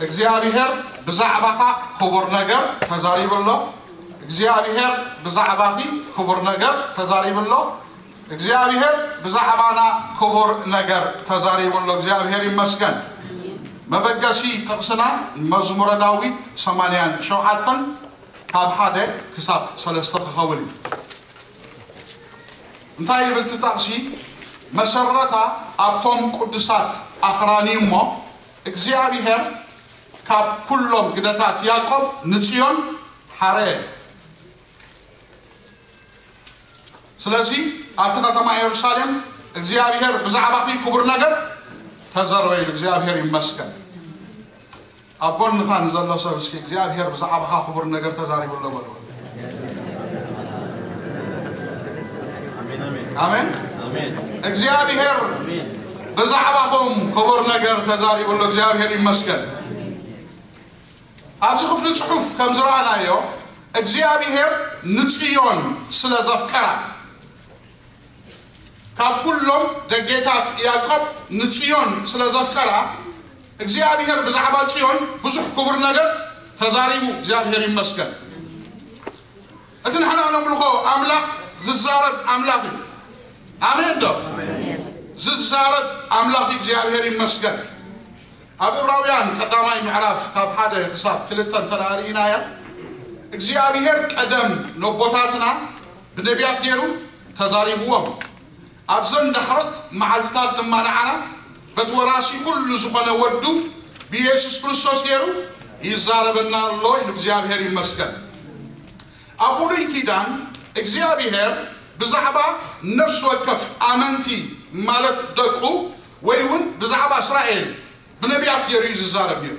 እግዚኣብሔር ብዛዕባኻ ክቡር ነገር ተዛሪቡ ኣሎ። እግዚኣብሔር ብዛዕባኺ ክቡር ነገር ተዛሪቡ ኣሎ። እግዚኣብሔር ብዛዕባና ክቡር ነገር ተዛሪቡ ኣሎ። እግዚኣብሔር ይመስገን። መበገሲ ጥቕስና መዝሙረ ዳዊት ሰማንያን ሸውዓተን ካብ ሓደ ክሳብ ሰለስተ ክኸውን እዩ። እንታይ ይብል እቲ ጥቕሲ? መሰረታ ኣብቶም ቅዱሳት ኣኽራን እዩ እሞ፣ እግዚኣብሔር ካብ ኩሎም ግደታት ያዕቆብ ንጽዮን ሓረየ። ስለዚ ኣብቲ ከተማ የሩሳሌም እግዚኣብሔር ብዛዕባኺ ክቡር ነገር ተዘረበ ኢሉ። እግዚኣብሔር ይመስገን። ኣብ ጎንኻ ንዘሎ ሰብ እስኪ እግዚኣብሔር ብዛዕባኻ ክቡር ነገር ተዛሪቡ ኣሎ በልዎ። ኣሜን። እግዚኣብሔር ብዛዕባኹም ክቡር ነገር ተዛሪቡ ኣሎ። እግዚኣብሔር ይመስገን። ኣብዚ ክፍሊ ጽሑፍ ከም ዝረኣናዮ እግዚኣብሔር ንጽዮን ስለ ዘፍቀራ፣ ካብ ኩሎም ደጌታት ያዕቆብ ንጽዮን ስለ ዘፍቀራ እግዚኣብሔር ብዛዕባ ጽዮን ብዙሕ ክቡር ነገር ተዛሪቡ። እግዚኣብሔር ይመስገን። እቲ ንሕና ነምልኾ ኣምላኽ ዝዛረብ ኣምላኽ እዩ። ኣሜን ዶ? ዝዛረብ ኣምላኽ እዩ። እግዚኣብሔር ይመስገን። ኣብ ዕብራውያን ቀዳማይ ምዕራፍ ካብ ሓደ ክሳብ ክልተ እንተ ደኣ ርኢናያ እግዚኣብሔር ቀደም ነቦታትና ብነቢያት ገይሩ ተዛሪብዎም ኣብዘን ዳሕሮት መዓልትታት ድማ ንዓና በቲ ወራሲ ኩሉ ዝኾነ ወዱ ብኢየሱስ ክርስቶስ ገይሩ ይዛረበና ኣሎ ኢሉ እግዚኣብሔር ይመስገን። ኣብ ብሉይ ኪዳን እግዚኣብሔር ብዛዕባ ነፍሲ ወከፍ ኣመንቲ ማለት ደቁ ወይ እውን ብዛዕባ እስራኤል ብነቢያት ገይሩ እዩ ዝዛረብ ነይሩ።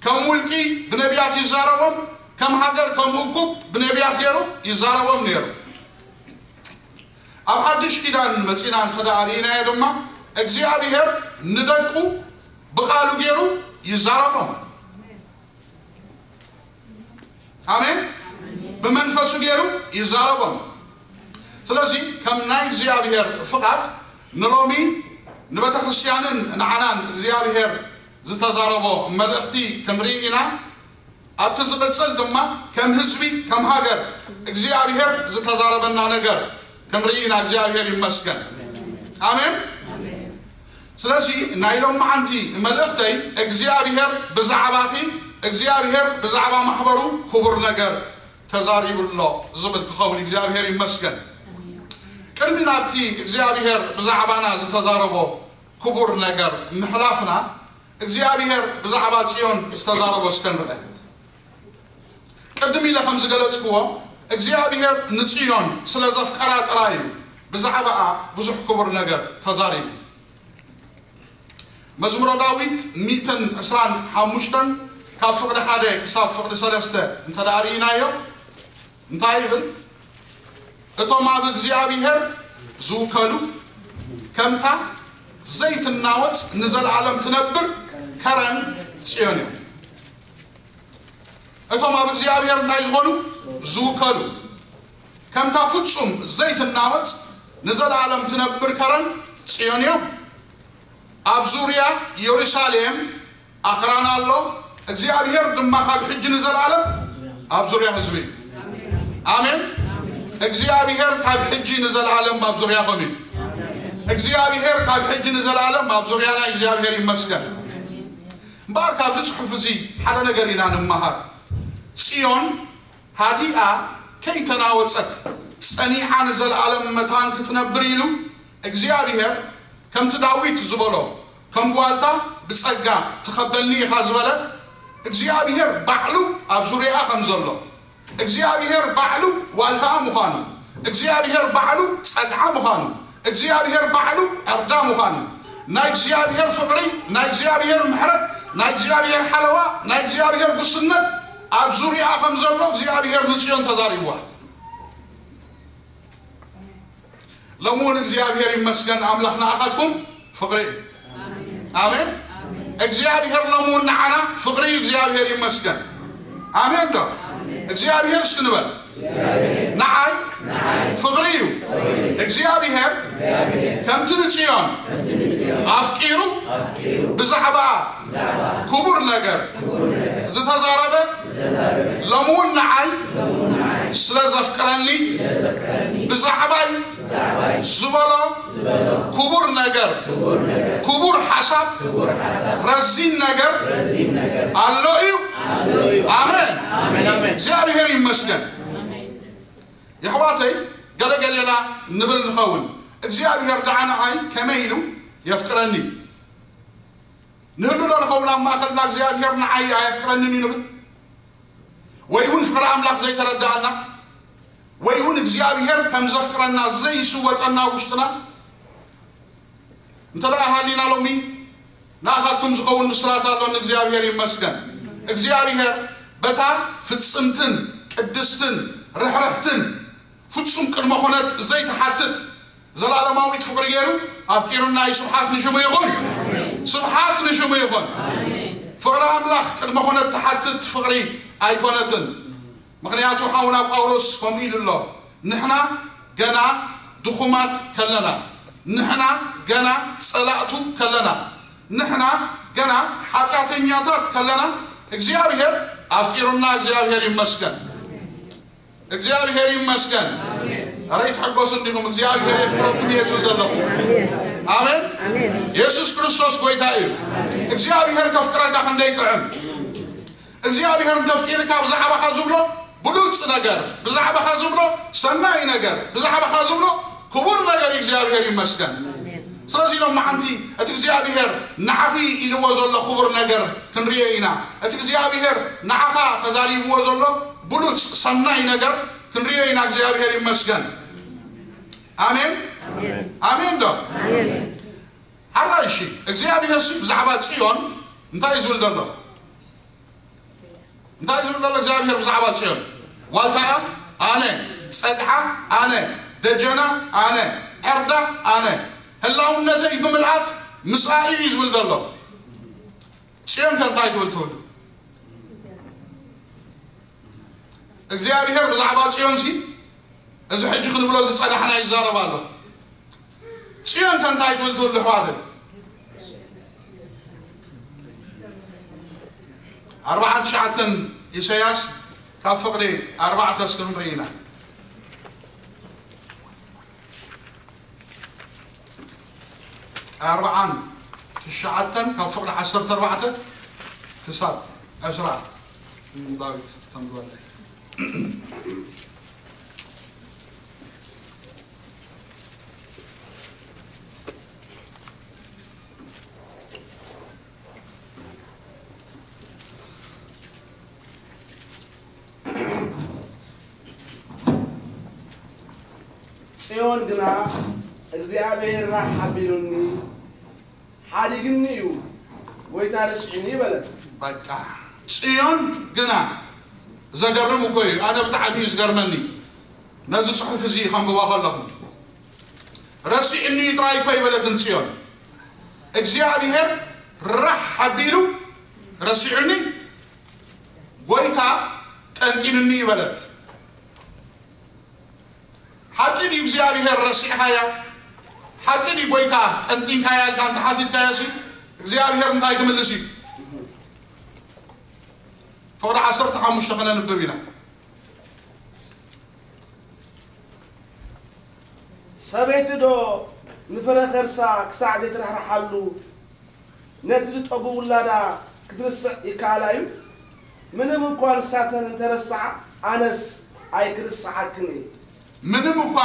ከም ውልቂ ብነቢያት ይዛረቦም፣ ከም ሃገር ከም እኩብ ብነቢያት ገይሩ ይዛረቦም ነይሩ። ኣብ ሓድሽ ኪዳን መጺና እንተ ደኣ ርኢናዮ ድማ እግዚኣብሔር ንደቁ ብቓሉ ገይሩ ይዛረቦም። ኣሜን። ብመንፈሱ ገይሩ ይዛረቦም። ስለዚ ከም ናይ እግዚኣብሔር ፍቓድ ንሎሚ ንቤተ ክርስቲያንን ንዓናን እግዚኣብሔር ዝተዛረቦ መልእኽቲ ክንርኢ ኢና። ኣብቲ ዝቕጽል ድማ ከም ህዝቢ ከም ሃገር እግዚኣብሔር ዝተዛረበና ነገር ክንርኢ ኢና። እግዚኣብሔር ይመስገን። ኣሜን። ስለዚ ናይ ሎማዓንቲ መልእኽተይ እግዚኣብሔር ብዛዕባኺ እግዚኣብሔር ብዛዕባ ማሕበሩ ክቡር ነገር ተዛሪቡ ኣሎ ዝብል ክኸውን እግዚኣብሔር ይመስገን። ቅድሚ ናብቲ እግዚኣብሔር ብዛዕባና ዝተዛረቦ ክቡር ነገር ምሕላፍና እግዚኣብሔር ብዛዕባ ጽዮን ዝተዛረቦ እስከ ንርአ። ቅድም ኢለ ከም ዝገለጽክዎ እግዚኣብሔር ንጽዮን ስለ ዘፍቀራ ጥራይ እዩ ብዛዕባኣ ብዙሕ ክቡር ነገር ተዛሪቡ። መዝሙረ ዳዊት ሚእትን ዕስራን ሓሙሽተን ካብ ፍቕዲ ሓደ ክሳብ ፍቕዲ ሰለስተ እንተ ደኣ ርኢናዮ እንታይ ይብል? እቶም ኣብ እግዚኣብሔር ዝውከሉ ከምታ ዘይትናወጽ ንዘለዓለም ትነብር ከረን ጽዮን እዮም። እቶም ኣብ እግዚኣብሔር እንታይ ዝኾኑ ዝውከሉ ከምታ ፍጹም ዘይትናወጽ ንዘለዓለም ትነብር ከረን ጽዮን እዮም። ኣብ ዙርያ የሩሳሌም ኣኽራን ኣሎ። እግዚኣብሔር ድማ ካብ ሕጂ ንዘለዓለም ኣብ ዙርያ ህዝቢ እዩ። ኣሜን። እግዚኣብሔር ካብ ሕጂ ንዘለዓለም ኣብ ዙርያኹም እዩ። እግዚኣብሔር ካብ ሕጂ ንዘለዓለም ኣብ ዙርያና እግዚኣብሔር ይመስገን። እምበኣር ካብዚ ጽሑፍ እዚ ሓደ ነገር ኢና ንመሃር። ጽዮን ሃዲኣ ከይተናወጸት ጸኒዓ ንዘለዓለም መታን ክትነብር ኢሉ እግዚኣብሔር ከምቲ ዳዊት ዝበሎ ከም ጓልታ ብጸጋ ትኸበልኒ ኢኻ ዝበለ እግዚኣብሔር ባዕሉ ኣብ ዙርያኣ ከም ዘሎ እግዚኣብሔር ባዕሉ ዋልታኣ ምዃኑ እግዚኣብሔር ባዕሉ ጸግዓ ምዃኑ እግዚኣብሔር ባዕሉ ዕርዳ ምዃኑ ናይ እግዚኣብሔር ፍቕሪ ናይ እግዚኣብሔር ምሕረት ናይ እግዚኣብሔር ሓለዋ ናይ እግዚኣብሔር ጉስነት ኣብ ዙርያኣ ከም ዘሎ እግዚኣብሔር ንጽዮን ተዛሪብዋ። ሎሚ እውን እግዚኣብሔር ይመስገን ኣምላኽ ንኣኻትኩም ፍቕሪ እዩ። ኣሜን። እግዚኣብሔር ሎሚ እውን ንዓና ፍቕሪ እዩ። እግዚኣብሔር ይመስገን። ኣሜን ዶ? እግዚኣብሔር እስኪ ንበል። ንዓይ ፍቕሪ እዩ። እግዚኣብሔር ከምቲ ንጽዮን ኣፍቂሩ ብዛዕባ ክቡር ነገር ዝተዛረበ፣ ሎሚ እውን ንዓይ ስለ ዘፍቅረኒ፣ ብዛዕባይ ዝበሎ ክቡር ነገር፣ ክቡር ሓሳብ፣ ረዚን ነገር ኣሎ እዩ። ኣሜን። እግዚኣብሔር ይመስገን። የሕዋተይ፣ ገለገሌና ንብል ንኸውን፣ እግዚኣብሔር ደኣ ንዓይ ከመይ ኢሉ የፍቅረኒ? ንህሉ ዶ ንኸውን ኣብ ማእከልና እግዚኣብሔር ንዓይ ኣየፍቅረንን እዩ ንብል? ወይ እውን ፍቕሪ ኣምላኽ ዘይተረድኣና? ወይ እውን እግዚኣብሔር ከም ዘፍቅረና ዘይስወጠና ውሽጥና? እንተ ደኣ ሃሊና ሎሚ ንኣኻትኩም ዝኸውን ብስራት ኣሎ፣ ንእግዚኣብሔር ይመስገን። እግዚኣብሔር በታ ፍጽምትን ቅድስትን ርሕርሕትን ፍጹም ቅድመ ኹነት ዘይትሓትት ዘላለማዊት ፍቕሪ ገይሩ ኣፍቂሩና እዩ። ስብሓት ንሽሙ ይኹን። ስብሓት ንሽሙ ይኹን። ፍቕሪ ኣምላኽ ቅድመ ኹነት ትሓትት ፍቕሪ ኣይኮነትን። ምኽንያቱ ሓውና ጳውሎስ ከምኡ ኢሉ ኣሎ፣ ንሕና ገና ድኹማት ከለና፣ ንሕና ገና ጸላእቱ ከለና፣ ንሕና ገና ሓጢኣተኛታት ከለና እግዚኣብሔር ኣፍቂሩና። እግዚኣብሔር ይመስገን። እግዚኣብሔር ይመስገን። ኧረ ይትሐጎሱ እንዲኹም፣ እግዚኣብሔር የፍቅረኩም እየ ዝብል ዘለኹ። ኣሜን። ኣሜን። የሱስ ክርስቶስ ጎይታ እዩ። እግዚኣብሔር ከፍቅረካ ክንደይ ጥዕም። እግዚኣብሔር እንተፍቂርካ ብዛዕባኻ ዝብሎ ብሉጽ ነገር፣ ብዛዕባኻ ዝብሎ ሰናይ ነገር፣ ብዛዕባኻ ዝብሎ ክቡር ነገር እግዚኣብሔር ይመስገን። ስለዚ ሎም መዓንቲ እቲ እግዚኣብሔር ንዓኺ ኢልዎ ዘሎ ክቡር ነገር ክንርዮ ኢና። እቲ እግዚኣብሔር ንዓኻ ተዛሪብዎ ዘሎ ብሉጽ ሰናይ ነገር ክንርዮ ኢና። እግዚኣብሔር ይመስገን። ኣሜን። ኣሜን። ኣሜን ዶ? ኣሜን። ሓራይ እሺ፣ እግዚኣብሔር ሲ ብዛዕባ ጽዮን እንታይ እዩ ዝብል ዘሎ? እንታይ እዩ ዝብል ዘሎ እግዚኣብሔር ብዛዕባ ጽዮን? ዋልታኣ ኣነ፣ ጸግዓ ኣነ፣ ደጀና ኣነ፣ ዕርዳ ኣነ፣ ህላውነተይ ብምልኣት ምስኣ እዩ ዝብል ዘሎ። ጽዮን ከ እንታይ ትብል ትብሉ? እግዚኣብሔር ብዛዕባ ጽዮን ሲ እዚ ሕጂ ክንብሎ ዝጸናሕና ይዛረብ ኣሎ። ጽዮን ከ እንታይ ትብል ትብሉ ኣሕዋተይ? ኣርብዓን ትሽዓተን ኢሳያስ ካብ ፍቕሪ ኣርባዕተ እስኪ ክንርኢ ኢና። ኣርብዓን ትሽዓተን ካብ ፍቕሪ ዓሰርተ ኣርባዕተ ክሳብ ዕስራ ዳዊት ተንብበለይ። ጽዮን ግና እግዚኣብሔር ራሕ ኣቢሉኒ ሓዲግኒ እዩ፣ ጎይታ ረሲዕኒ በለት። በቃ ጽዮን ግና ዘገርም እኮ እዩ። ኣነ ብጣዕሚ እዩ ዝገርመኒ ነዚ ጽሑፍ እዚ ከንብቦ ከለኹ። ረሲዕኒ ጥራይ እኮ ኣይበለትን ጽዮን። እግዚኣብሔር ራሕ ኣቢሉ ረሲዑኒ፣ ጎይታ ጠንጢኑኒ ይበለት። ሓቂ ድዩ እግዚኣብሔር ረሲዕካያ? ሓቂ ድዩ ጎይታ ጠንጢንካያ ኢልካ እንተሓቲትካዮ ሲ እግዚኣብሔር እንታይ ክምልስ እዩ? ፍቕዲ ዓሰርተ ሓሙሽተ ከነንብብ ኢና። ሰበይቲ ዶ ንፍረ ከርሳ ክሳዕ ዘይትራሕርሓሉ ነቲ ዝጠቡ ውላዳ ክትርስዕ ይከኣላ እዩ? ምንም እኳ ንሳተን እንተረስዓ፣ ኣነስ ኣይክርስዓክን እየ። ምንም እኳ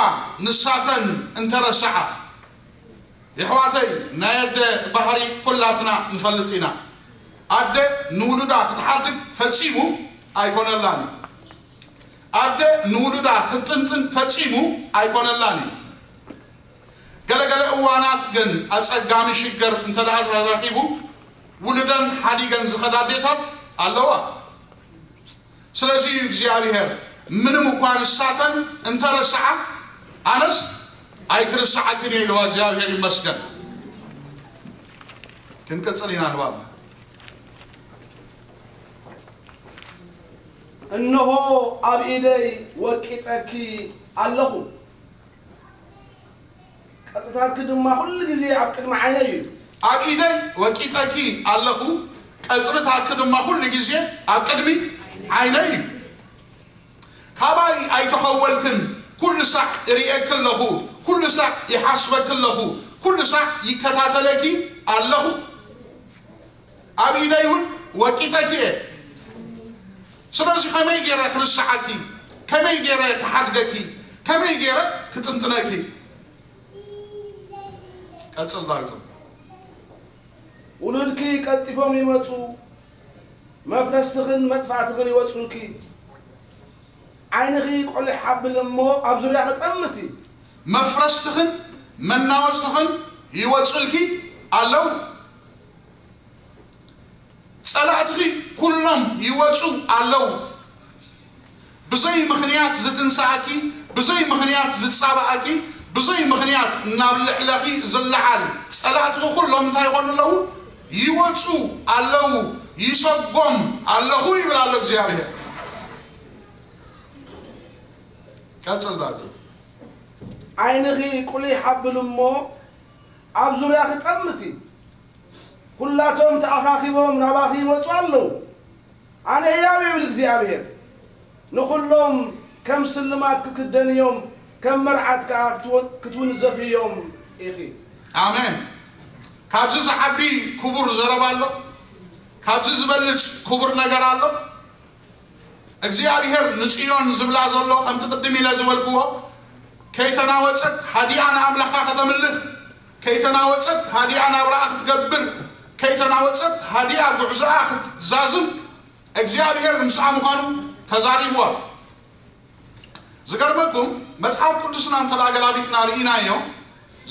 ንሳተን እንተረስዓ፣ የሕዋተይ፣ ናይ ኣደ ባህሪ ኩላትና ንፈልጥ ኢና። ኣደ ንውሉዳ ክትሓድግ ፈጺሙ ኣይኮነላን እዩ። ኣደ ንውሉዳ ክትጥንጥን ፈጺሙ ኣይኮነላን እዩ። ገለገለ እዋናት ግን ኣጸጋሚ ሽግር እንተ ደኣ ተረኺቡ፣ ውሉደን ሓዲገን ዝኸዳ ኣዴታት ኣለዋ። ስለዚ እዩ እግዚኣብሔር፣ ምንም እኳ ንሳተን እንተረስዓ፣ ኣነስ ኣይክርስዓክን እየ ኢልዋ። እግዚኣብሔር ይመስገን። ክንቅጽል ኢና ንባብና። እንሆ ኣብ ኢደይ ወቂጠኪ ኣለኹ፣ ቀጽታትኪ ድማ ኩሉ ግዜ ኣብ ቅድሚ ዓይነይ እዩ። ኣብ ኢደይ ወቂጠኪ ኣለኹ፣ ቀጽርታትኪ ድማ ኩሉ ግዜ ኣብ ቅድሚ ዓይነይ እዩ። ካባይ ኣይተኸወልክን፣ ኩሉ ሳዕ እርእየኪ ኣለኹ፣ ኩሉ ሳዕ ይሓስበኪ ኣለኹ፣ ኩሉ ሳዕ ይከታተለኪ ኣለኹ። ኣብ ኢደይ እውን ወቂጠኪ እየ። ስለዚ ከመይ ገይረ ክርስዓኪ? ከመይ ገይረ ክሓድገኪ? ከመይ ገይረ ክጥንጥነኪ? ቀጽል ዳዊት። ውሉድኪ ቀልጢፎም ይመጹ፣ መፍረስትኽን መጥፋእትኽን ይወጹልኪ። ዓይንኺ ቁሊሕ ኣብል እሞ ኣብ ዙርያኺ ጠምቲ። መፍረስትኽን መናወጽትኽን ይወጹልኪ ኣለዉ። ጸላእትኺ ኩሎም ይወጹ ኣለዉ። ብዘይ ምኽንያት ዝትንስኣኪ፣ ብዘይ ምኽንያት ዝጻባኣኪ፣ ብዘይ ምኽንያት ናብ ልዕለኺ ዝለዓል ጸላእትኺ ኩሎም እንታይ ይኾኑ ኣለዉ? ይወጹ ኣለዉ፣ ይሰጎም ኣለኹ ይብል ኣሎ እግዚኣብሔር። ቀጽል ዳዊት። ዓይንኺ ቁሊሕ ኣብል እሞ ኣብ ዙርያኺ ጠምቲ። ኩላቶም ተኣኻኺቦም ናባኺ ይመጹ ኣለዉ። ኣነ ህያው ይብል እግዚኣብሔር። ንኹሎም ከም ስልማት ክክደንዮም፣ ከም መርዓት ከኣ ክትወ- ክትውንዘፍዮም ኢኺ። ኣሜን። ካብዚ ዝዓቢ ክቡር ዘረባ ኣሎ? ካብዚ ዝበልጽ ክቡር ነገር ኣሎ? እግዚኣብሔር ንጽዮን ዝብላ ዘሎ ከምቲ ቅድም ኢለ ዝበልክዎ፣ ከይተናወጸት ሃዲኣ ንኣምላኻ ከተምልኽ፣ ከይተናወጸት ሃዲኣ ናብራኣ ክትገብር፣ ከይተናወጸት ሃዲኣ ጉዕዞኣ ክትዛዝም እግዚኣብሔር ምስኣ ምዃኑ ተዛሪብዋ። ዝገርመኩም፣ መጽሓፍ ቅዱስና እንተ ገላቢጥና ርኢናዮ፣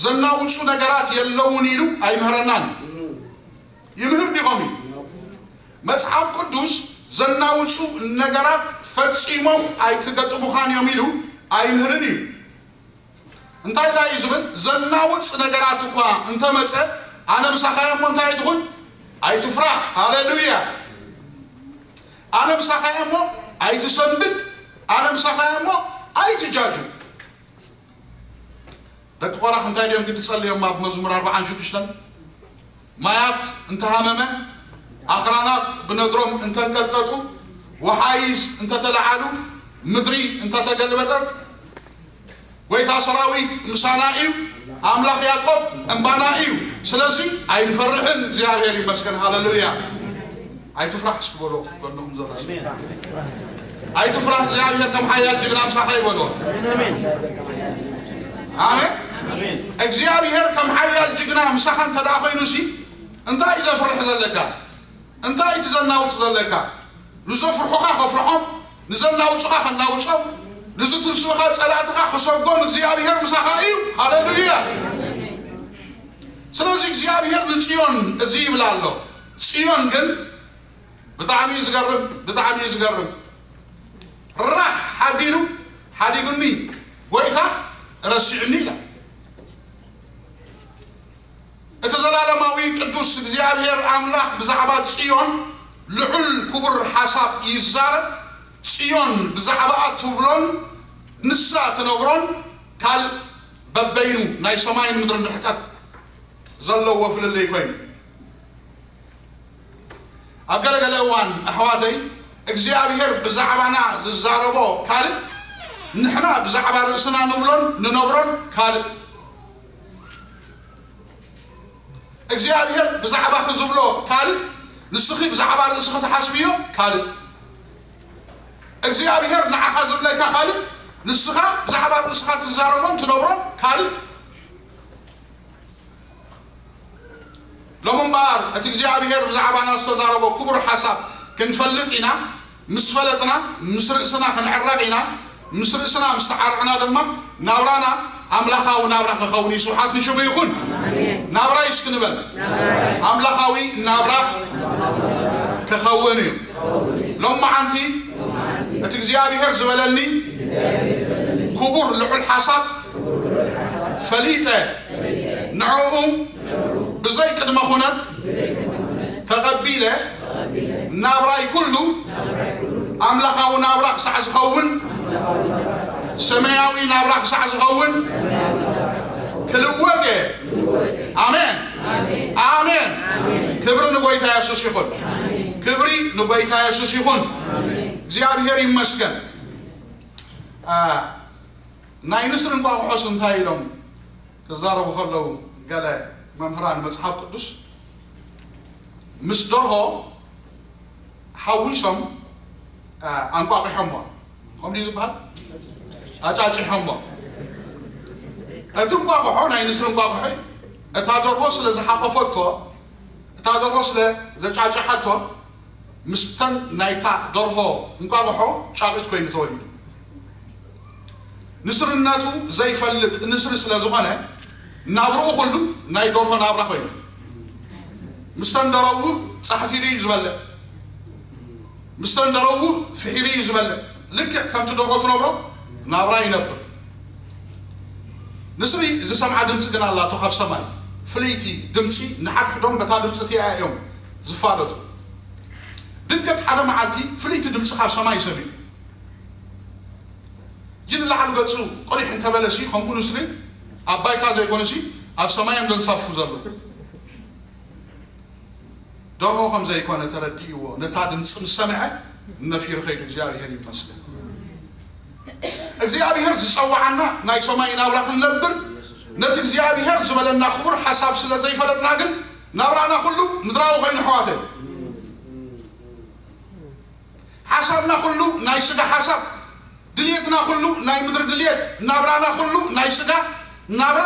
ዘናውጹ ነገራት የለውን ኢሉ ኣይምህረናን እዩ። ይምህር ዲኾም እዩ? መጽሓፍ ቅዱስ ዘናውጹ ነገራት ፈጺሞም ኣይክገጥሙኻን እዮም ኢሉ ኣይምህርን እዩ። እንታይ እንታይ እዩ ዝብል? ዘናውጽ ነገራት እኳ እንተመጸ፣ ኣነ ምሳኻ እየ እሞ እንታይ ኣይትኹን? ኣይትፍራህ። ሃሌሉያ። ኣነ ምሳኻ እየ እሞ ኣይትሰንብድ። ኣነ ምሳኻ እየ እሞ ኣይትጃጁ። ደቂ ቆራሕ እንታይ ድዮም ግዲ ጸልዮም ኣብ መዝሙር ኣርባዓን ሽዱሽተን? ማያት እንተሃመመ፣ ኣኽራናት ብነድሮም እንተንቀጥቀጡ፣ ወሓይዝ እንተተለዓሉ፣ ምድሪ እንተተገልበጠት፣ ጎይታ ሰራዊት ምሳና እዩ፣ ኣምላኽ ያዕቆብ እምባና እዩ፣ ስለዚ ኣይንፈርሕን፣ እግዚኣብሔር ይመስገን። ሃሌሉያ። ኣይትፍራሕ እስኪ በሎ ጎንኹም ዘሎ። ኣይትፍራሕ፣ እግዚኣብሔር ከም ሓያል ጅግና ምሳኻ እዩ በሎ። ኣሜን። እግዚኣብሔር ከም ሓያል ጅግና ምሳኻ እንተ ደኣ ኮይኑ ሲ እንታይ እዩ ዘፍርሕ ዘለካ? እንታይ እቲ ዘናውጽ ዘለካ? ንዘፍርሑኻ ከፍርሖም፣ ንዘናውጹኻ ከናውጾም፣ ንዝትንስኡኻ ጸላእትኻ ክሰጎም እግዚኣብሔር ምሳኻ እዩ። ሃሌሉያ። ስለዚ እግዚኣብሔር ንጽዮን እዚ ይብላ ኣሎ። ጽዮን ግን ብጣዕሚ እዩ ዝገርም፣ ብጣዕሚ እዩ ዝገርም። ራሕ ሓቢሉ ሓዲጉኒ፣ ጎይታ ረሲዑኒ ኢላ። እቲ ዘላለማዊ ቅዱስ እግዚኣብሔር ኣምላኽ ብዛዕባ ጽዮን ልዑል ክቡር ሓሳብ ይዛረብ። ጽዮን ብዛዕባኣ ትብሎን ንሳ ትነግሮን ካልእ በበይኑ ናይ ሰማይን ምድርን ርሕቀት ዘለዎ ፍልልይ ኮይኑ ኣብ ገለገለ እዋን ኣሕዋተይ እግዚኣብሔር ብዛዕባና ዝዛረቦ ካልእ ንሕና ብዛዕባ ርእስና ንብሎን ንነብሮን ካልእ እግዚኣብሔር ብዛዕባኺ ዝብሎ ካልእ ንስኺ ብዛዕባ ርእስኺ ትሓስብዮ ካልእ እግዚኣብሔር ንዓኻ ዝብለካ ካልእ ንስኻ ብዛዕባ ርእስኻ ትዛረቦን ትነብሮን ካልእ ሎሚ እምበኣር እቲ እግዚኣብሔር ብዛዕባና ዝተዛረቦ ክቡር ሓሳብ ክንፈልጥ ኢና። ምስ ፈለጥና ምስ ርእስና ክንዕረቕ ኢና። ምስ ርእስና ምስ ተዓረቕና ድማ ናብራና ኣምላኻዊ ናብራ ክኸውን እዩ። ስብሓት ንሽሙ ይኹን። ናብራይ እስኪ ንበል። ኣምላኻዊ ናብራ ክኸውን እዩ። ሎማዓንቲ እቲ እግዚኣብሔር ዝበለኒ ክቡር ልዑል ሓሳብ ፈሊጠ ንዕኡ ብዘይ ቅድመ ኩነት ተቐቢለ ናብራይ ኩሉ ኣምላኻዊ ናብራ ክሳዕ ዝኸውን ሰማያዊ ናብራ ክሳዕ ዝኸውን ክልወጥ እየ። ኣሜን። ኣሜን። ክብሪ ንጎይታ የሱስ ይኹን። ክብሪ ንጎይታ የሱስ ይኹን። እግዚኣብሔር ይመስገን። ናይ ንስሪ እንቋቑሖስ እንታይ ኢሎም ክዛረቡ ከለዉ፣ ገለ መምህራን መጽሓፍ ቅዱስ ምስ ደርሆ ሓዊሶም ኣንቋቂሖሞ። ከምዚ ዝበሃል ኣጫጭሖሞ። እቲ እንቋቑሖ ናይ ንስሪ እንቋቑሖ እዩ። እታ ደርሆ ስለ ዝሓቆፈቶ፣ እታ ደርሆ ስለ ዘጫጭሓቶ፣ ምስተን ናይታ ደርሆ እንቋቑሖ ጫቒት ኮይኑ ተወሊዱ። ንስርነቱ ዘይፈልጥ ንስሪ ስለ ዝኾነ፣ ናብርኡ ኩሉ ናይ ደርሆ ናብራ ኮይኑ፣ ምስተን ደረቡ ጻሕቲሉ እዩ ዝበልዕ፣ ምስተን ደረቡ ፍሒሩ እዩ ዝበልዕ። ልክዕ ከምቲ ደርሆ ትነብሮ ናብራ ይነብር። ንስሪ ዝሰምዓ ድምፂ ግን ኣላቶ ካብ ሰማይ፣ ፍልይቲ ድምፂ። ንሓድሕዶም በታ ድምፂ እቲኣ እዮም ዝፋለጡ። ድንገት ሓደ መዓልቲ ፍልይቲ ድምፂ ካብ ሰማይ ይሰምዑ። እጂ ንላዕሊ ገጹ ቁሊሕ እንተበለሲ፣ ከምኡ ንስሪ ኣብ ባይታ ዘይኮነሲ ኣብ ሰማይ እዮም ዘንሳፍፉ ዘለዉ። ደርሆ ከም ዘይኮነ ተረዲእዎ፣ ነታ ድምፂ ምስ ሰምዐ ነፊሩ ከይዱ። እግዚኣብሔር ይመስገን። እግዚኣብሔር ዝጸዋዓና ናይ ሰማይ ናብራ ክንነብር፣ ነቲ እግዚኣብሔር ዝበለና ክቡር ሓሳብ ስለ ዘይፈለጥና ግን ናብራና ኩሉ ምድራዊ ኮይኑ፣ ኣሕዋተይ። ሓሳብና ኩሉ ናይ ስጋ ሓሳብ፣ ድልየትና ኩሉ ናይ ምድሪ ድልየት፣ ናብራና ኩሉ ናይ ስጋ ናብራ።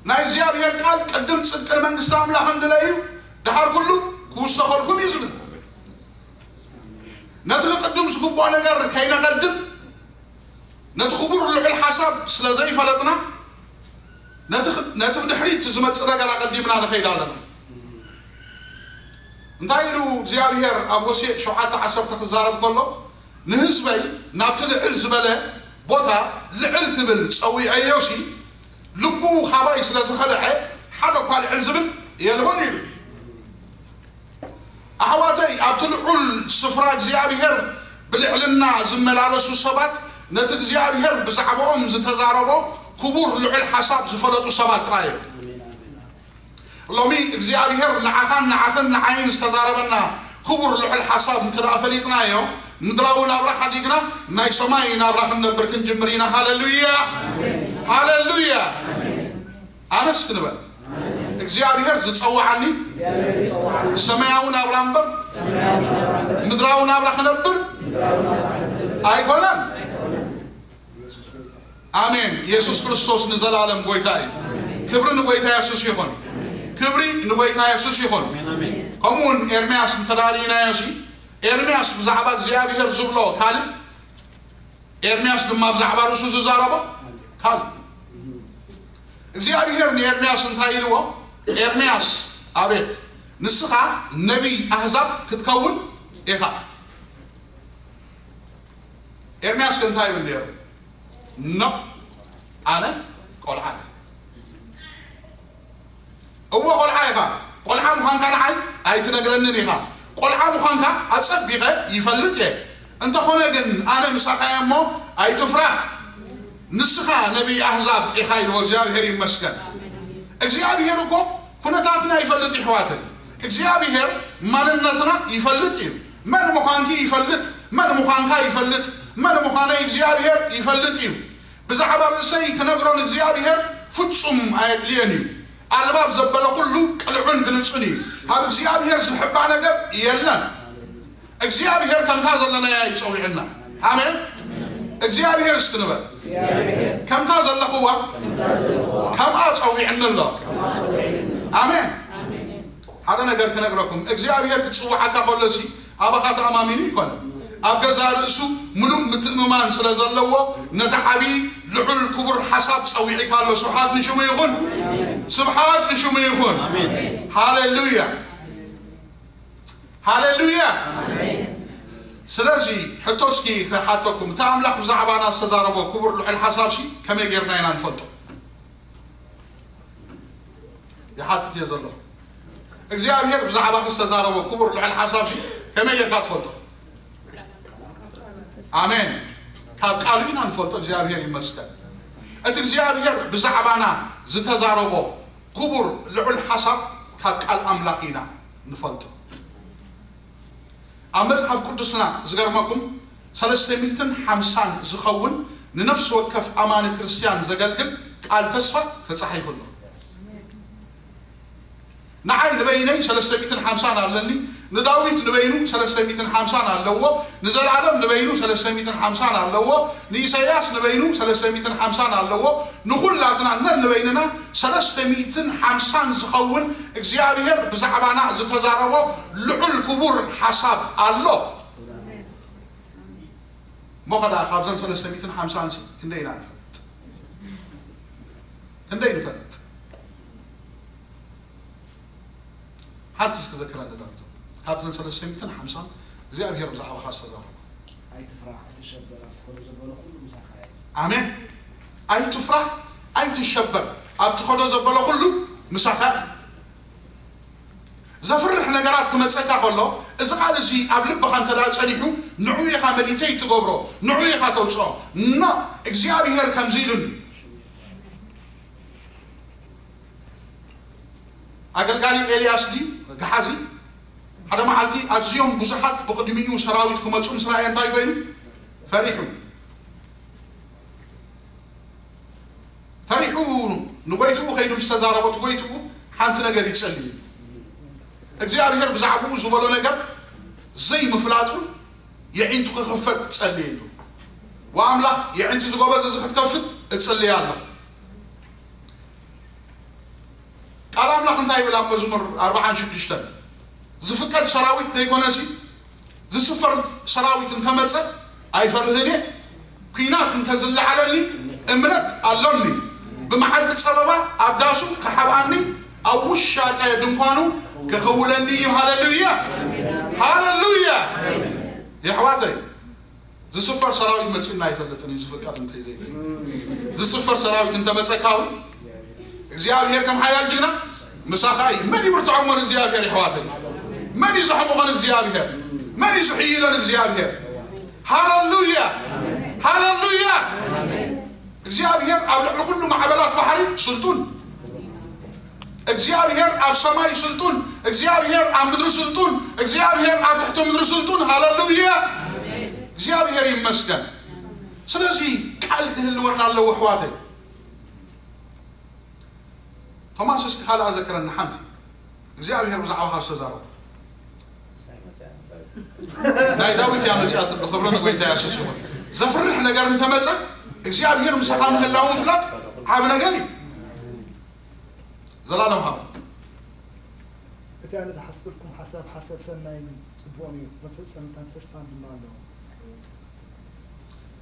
ናይ እግዚኣብሔር ቃል ቅድም ጽድቅን መንግስቲ ኣምላኽን ድለዩ፣ ደሓር ኩሉ ክውሰኸልኩም እዩ ዝብል። ነቲ ክቅድም ዝግብኦ ነገር ከይነቀድም፣ ነቲ ክቡር ልዑል ሓሳብ ስለ ዘይፈለጥና፣ ነቲ ኽ-፣ ነቲ ብድሕሪት ዝመጽእ ነገር ኣቐዲምና ንኸይድ ኣለና። እንታይ ኢሉ እግዚኣብሔር ኣብ ሆሴዕ ሸውዓተ ዓሰርተ ክዛረብ ከሎ፣ "ንህዝበይ ናብቲ ልዕል ዝበለ ቦታ ልዕል ክብል ጸዊዐዮሲ፣ ልቡ ካባይ ስለ ዝኸልዐ፣ ሓደ እኳ ልዕል ዝብል የልቦን" ኢሉ። ኣሕዋተይ፣ ኣብቲ ልዑል ስፍራ እግዚኣብሔር ብልዕልና ዝመላለሱ ሰባት፣ ነቲ እግዚኣብሔር ብዛዕባኦም ዝተዛረቦ ክቡር ልዑል ሓሳብ ዝፈለጡ ሰባት ጥራይ እዮም። ሎሚ እግዚኣብሔር ንዓኻን ንዓኽን ንዓይን ዝተዛረበና ክቡር ልዑል ሓሳብ እንተ ደኣ ፈሊጥናዮ፣ ምድራዊ ናብራ ሓዲግና ናይ ሰማይ ናብራ ክንነብር ክንጅምር ኢና። ሃሌሉያ! ሃሌሉያ! ኣነስ ክንበል፣ እግዚኣብሔር ዝጸውዓኒ ሰማያዊ ናብራ እምበር ምድራዊ ናብራ ክነብር ኣይኮነን። ኣሜን። ኢየሱስ ክርስቶስ ንዘላለም ጎይታ እዩ። ክብሪ ንጎይታ የሱስ ይኹን። ክብሪ ንጎይታ የሱስ ይኹን። ከምኡ እውን ኤርምያስ እንተዳሪእናዮ ሲ፣ ኤርምያስ ብዛዕባ እግዚኣብሔር ዝብሎ ካልእ፣ ኤርምያስ ድማ ብዛዕባ ርእሱ ዝዛረቦ ካልእ። እግዚኣብሔር ንኤርምያስ እንታይ ኢልዎ? "ኤርምያስ፣ ኣቤት፣ ንስኻ ነቢይ ኣህዛብ ክትከውን ኢኻ።" ኤርምያስ ከ እንታይ ይብል ነይሩ? "ኖ፣ ኣነ ቆልዓ እየ።" እወ፣ ቆልዓ ኢኻ። ቆልዓ ምዃንካ ንዓይ ኣይትነግረንን ኢኻ። ቆልዓ ምዃንካ ኣጸቢቐ ይፈልጥ እየ። እንተኾነ ግን ኣነ ምሳኻ እየ እሞ ኣይትፍራህ። ንስኻ ነቢይ ኣህዛብ ኢኻ ኢልዎ። እግዚኣብሔር ይመስገን። እግዚኣብሔር እኮ ኩነታትና ይፈልጥ እዩ፣ ኣሕዋተይ። እግዚኣብሔር ማንነትና ይፈልጥ እዩ። መን ምዃንኪ ይፈልጥ፣ መን ምዃንካ ይፈልጥ፣ መን ምዃነይ እግዚኣብሔር ይፈልጥ እዩ። ብዛዕባ ርእሰይ ክነግሮ ንእግዚኣብሔር ፍጹም ኣየድልዮን እዩ። ኣልባብ ዘበለ ኩሉ ቅልዑን ግልጹን እዩ። ካብ እግዚኣብሔር ዝሕባእ ነገር የለን። እግዚኣብሔር ከምታ ዘለናያ እዩ ጸዊዕና። ኣሜን። እግዚኣብሔር እስኪ ንበል። ከምታ ዘለኽዋ ከምኣ ጸዊዕኒ ኣሎ። ኣሜን። ሓደ ነገር ክነግረኩም፣ እግዚኣብሔር ክጽውዓካ ከሎሲ ኣባኻ ተኣማሚኑ ይኮነ። ኣብ ገዛ ርእሱ ምሉእ ምትእምማን ስለ ዘለዎ ነቲ ዓቢ ልዑል ክቡር ሓሳብ ጸዊዕካ ኣሎ። ስብሓት ንሽሙ ይኹን። ስብሓት ንሽሙ ይኹን። ሃሌሉያ። ሃሌሉያ። ስለዚ ሕቶ እስኪ ክሓተኩም፣ እቲ ኣምላኽ ብዛዕባና ዝተዛረቦ ክቡር ልዑል ሓሳብሲ ከመይ ጌርና ኢና ንፈልጦ? ይሓትት እየ ዘለኹ። እግዚኣብሔር ብዛዕባኺ ዝተዛረቦ ክቡር ልዑል ሓሳብሲ ከመይ ጌርካ ትፈልጦ? ኣሜን። ካብ ቃሉ ኢና ንፈልጦ። እግዚኣብሔር ይመስገን። እቲ እግዚኣብሔር ብዛዕባና ዝተዛረቦ ክቡር ልዑል ሓሳብ ካብ ቃል ኣምላኽ ኢና ንፈልጦ። ኣብ መጽሓፍ ቅዱስና ዝገርመኩም ሰለስተ ሚእትን ሓምሳን ዝኸውን ንነፍሲ ወከፍ ኣማኒ ክርስትያን ዘገልግል ቃል ተስፋ ተጻሒፉ ኣሎ። ንዓይ ንበይነይ ሰለስተ ሚእትን ሓምሳን ኣለኒ፣ ንዳዊት ንበይኑ ሰለስተ ሚእትን ሓምሳን ኣለዎ፣ ንዘለኣለም ንበይኑ ሰለስተ ሚእትን ሓምሳን ኣለዎ፣ ንኢሳያስ ንበይኑ ሰለስተ ሚእትን ሓምሳን ኣለዎ። ንኹላትና ነንበይንና ሰለስተ ሚእትን ሓምሳን ዝኸውን እግዚኣብሔር ብዛዕባና ዝተዛረቦ ልዑል ክቡር ሓሳብ ኣሎ። እሞ ኸዳ ካብዘን ሰለስተ ሚእትን ሓምሳን ሲ ክንደይ ኢና ንፈልጥ? ክንደይ ንፈልጥ? ሓንቲ እስኪ ዘክረኒ ዳዊት፣ ካብተን ሰለስተ ሚእትን ሓምሳን እግዚኣብሔር ብዛዕባኻ ዝተዛረቦ። ኣይትፍራሕ፣ ኣይትሸበር፣ ኣብ ትኸዶ ዘበለ ኩሉ ምሳኻ እየ። ኣሜን። ኣይትፍራሕ፣ ኣይትሸበር፣ ኣብ ትኸዶ ዘበለ ኩሉ ምሳኻ እየ። ዘፍርሕ ነገራት ክመጸካ ከሎ፣ እዚ ቃል እዚ ኣብ ልብኻ እንተ ደኣ ጸኒሑ፣ ንዑ ኢኻ መዲተይ ትገብሮ፣ ንዑ ኢኻ ተውጽኦ። ኖ፣ እግዚኣብሔር ከምዚ ኢሉኒ። ኣገልጋሊ ኤልያስ ድዩ ገሓዚ? ሓደ መዓልቲ ኣዝዮም ብዙሓት ብቕድሚኡ ሰራዊት ክመጹ ምስ ረኣየ እንታይ ኮይኑ? ፈሪሑ። ፈሪሑ ንጎይትኡ ከይዱ ምስ ተዛረቦ፣ እቲ ጎይትኡ ሓንቲ ነገር ይጸልይ። እግዚኣብሔር ብዛዕባኡ ዝበሎ ነገር ዘይምፍላጡ የዒንቱ ክኽፈት ጸልየሉ። ወኣምላኽ የዒንቲ ዝጎበዝ እዚ ክትከፍት እጽልይ ኣለኹ። ቃል ኣምላኽ እንታይ ይብል ኣብ መዝሙር ኣርብዓን ሽዱሽተን? ዝፍቀድ ሰራዊት ደይኮነሲ፣ ዝስፈር ሰራዊት እንተመጸ ኣይፈርህን እየ። ኲናት እንተዝለዓለኒ እምነት ኣሎኒ። ብመዓልቲ ጸበባ ኣብ ዳሱ ክሓብኣኒ፣ ኣብ ውሻጠ ድንኳኑ ክኽውለኒ እዩ። ሃሌሉያ! ሃሌሉያ! የሕዋተይ፣ ዝስፈር ሰራዊት መጺኡና ኣይፈልጥን እዩ፣ ዝፍቀድ እንተዘይኮይኑ። ዝስፈር ሰራዊት እንተመጸካ እውን እግዚኣብሔር ከም ሓያል ጅግና ምሳኻ እዩ። መን ይብርትዖ እሞ ንእግዚኣብሔር የሕዋተይ? መን እዩ ዘሕምቖ ንእግዚኣብሔር? መን እዩ ዝሕይሎ ንእግዚኣብሔር? ሃሌሉያ! ሃሌሉያ! እግዚኣብሔር ኣብ ልዕሊ ኩሉ ማዕበላት ባሕሪ ስልጡን። እግዚኣብሔር ኣብ ሰማይ ስልጡን፣ እግዚኣብሔር ኣብ ምድሪ ስልጡን፣ እግዚኣብሔር ኣብ ትሕቲ ምድሪ ስልጡን። ሃሌሉያ! እግዚኣብሔር ይመስገን። ስለዚ ቃል ክህልወና ኣለዎ ኣሕዋተይ። ቶማስ እስኪ ካልኣ ዘክረና ሓንቲ እግዚኣብሔር ብዛዕባኻ ዝተዛረቦ። ናይ ዳዊት እያ መጺኣትሉ። ክብሪ ንጎይታ የሱስ ይኹን። ዘፍርሕ ነገር እንተመጸ እግዚኣብሔር ምሳኻ ምህላው ምፍላጥ ዓቢ ነገር እዩ። ዘላለም ሃብ። እቲ ኣነ ዝሓስበልኩም ሓሳብ ሓሳብ ሰናይን ጽቡቕን እዩ፣ መፈጸምታን ተስፋን ድማ ኣለዎ።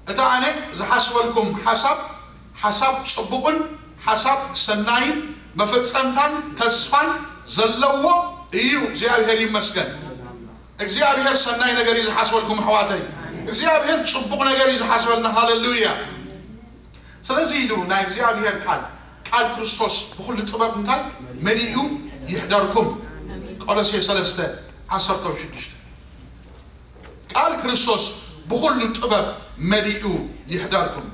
እቲ ኣነ ዝሓስበልኩም ሓሳብ ሓሳብ ጽቡቕን ሓሳብ ሰናይን መፈጸምታን ተስፋን ዘለዎ እዩ። እግዚኣብሔር ይመስገን። እግዚኣብሔር ሰናይ ነገር እዩ ዝሓስበልኩም ኣሕዋተይ። እግዚኣብሔር ጽቡቕ ነገር እዩ ዝሓስበልና። ሃሌሉያ። ስለዚ ኢሉ ናይ እግዚኣብሔር ቃል፣ ቃል ክርስቶስ ብኹሉ ጥበብ እንታይ መሊኡ ይሕደርኩም። ቆሎሴ ሰለስተ ዓሰርተ ሽዱሽተ። ቃል ክርስቶስ ብኹሉ ጥበብ መሊኡ ይሕደርኩም።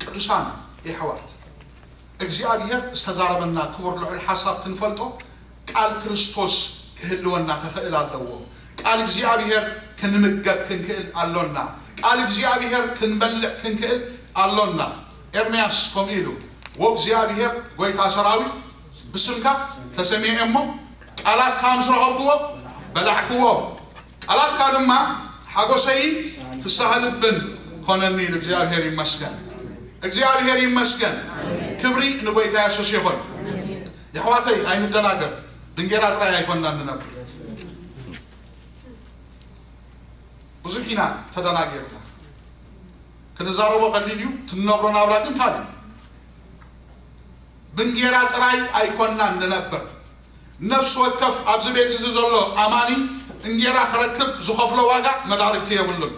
ቅዱሳን የሕዋት፣ እግዚኣብሔር ዝተዛረበና ክቡር ልዑል ሓሳብ ክንፈልጦ ቃል ክርስቶስ ክህልወና ክኽእል ኣለዎ። ቃል እግዚኣብሔር ክንምገብ ክንክእል ኣሎና። ቃል እግዚኣብሔር ክንበልዕ ክንክእል ኣሎና። ኤርምያስ ከምኡ ኢሉ፣ "ወእግዚኣብሔር ጐይታ ሰራዊት ብስምካ ተሰሚዐ እሞ፣ ቃላትካ ምስ ረኸብክዎ በላዕክዎ፣ ቃላትካ ድማ ሓጎሰይን ፍስሃ ልብን ኮነኒ" ኢሉ። እግዚኣብሔር ይመስገን። እግዚኣብሔር ይመስገን። ክብሪ ንጎይታ የሱስ ይኹን። የሕዋተይ ኣይንደናገር፣ ብእንጌራ ጥራይ ኣይኮንና ንነብር። ብዙሕ ኢና ተደናጊርና። ክንዛረቦ ቀሊል እዩ፣ ትንነብሮ ናብራ ግን ካልእ እዩ። ብእንጌራ ጥራይ ኣይኮንና ንነብር። ነፍሲ ወከፍ ኣብዚ ቤት እዚ ዘሎ ኣማኒ እንጌራ ክረክብ ዝኸፍሎ ዋጋ መዳርግቲ የብሉን።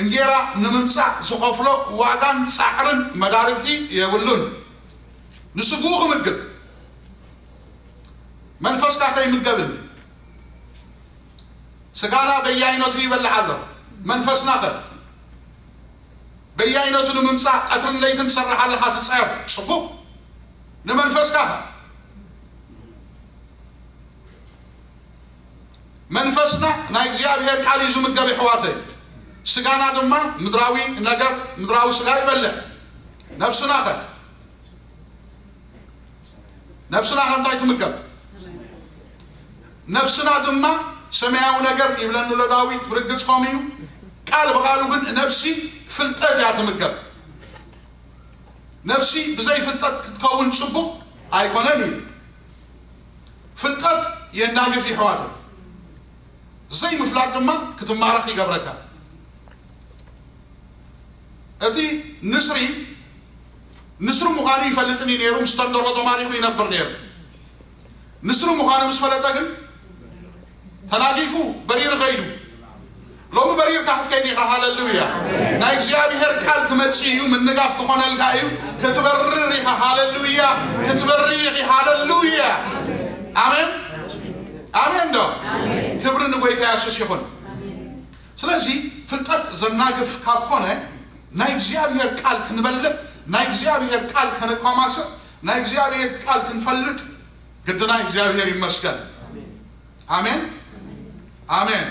እንጌራ ንምምጻእ ዝኸፍሎ ዋጋን ጻዕርን መዳርግቲ የብሉን። ንስግኡ ክምግብ መንፈስካ ከይምገብን ስጋና በያይነቱ ይበልዕ ኣሎ። መንፈስና ከ በያይነቱ ንምምጻእ ቀትርን ለይትን ትሰርሕ ኣለኻ፣ ትጸየፍ። ጽቡቕ። ንመንፈስካ ከ? መንፈስና ናይ እግዚኣብሔር ቃል እዩ ዝምገብ፣ ኣሕዋተይ። ስጋና ድማ ምድራዊ ነገር፣ ምድራዊ ስጋ ይበልዕ። ነፍስና ከ? ነፍስና ከ እንታይ ትምገብ? ነፍስና ድማ ሰማያዊ ነገር ይብለኒ ኣሎ ዳዊት። ብርግጽ ከምኡ እዩ። ቃል ብቓሉ ግን ነፍሲ ፍልጠት እያ ትምገብ። ነፍሲ ብዘይ ፍልጠት ክትከውን ጽቡቕ ኣይኮነን እዩ። ፍልጠት የናግፍ፣ ይሕዋተ። ዘይምፍላጥ ድማ ክትማረኽ ይገብረካ። እቲ ንስሪ፣ ንስሪ ምዃኑ ይፈልጥን እዩ ነይሩ፣ ምስ ተንደሮ ተማሪኹ ይነብር ነይሩ። ንስሪ ምዃኑ ምስ ፈለጠ ግን ተናጊፉ በሪሩ ኸይዱ። ሎሚ በሪርካ ክትከይድ ኢኻ። ሃሌሉያ! ናይ እግዚኣብሔር ቃል ክመጽእ እዩ፣ ምንጋፍ ክኾነልካ እዩ። ክትበርር ኢኻ። ሃሌሉያ! ክትበርር ኢኺ። ሃሌሉያ! ኣሜን፣ ኣሜን ዶ? ክብሪ ንጎይታ የሱስ ይኹን። ስለዚ ፍልጠት ዘናግፍ ካብ ኮነ፣ ናይ እግዚኣብሔር ቃል ክንበልዕ፣ ናይ እግዚኣብሔር ቃል ከነቋማስዕ፣ ናይ እግዚኣብሔር ቃል ክንፈልጥ ግድና። እግዚኣብሔር ይመስገን። ኣሜን፣ ኣሜን።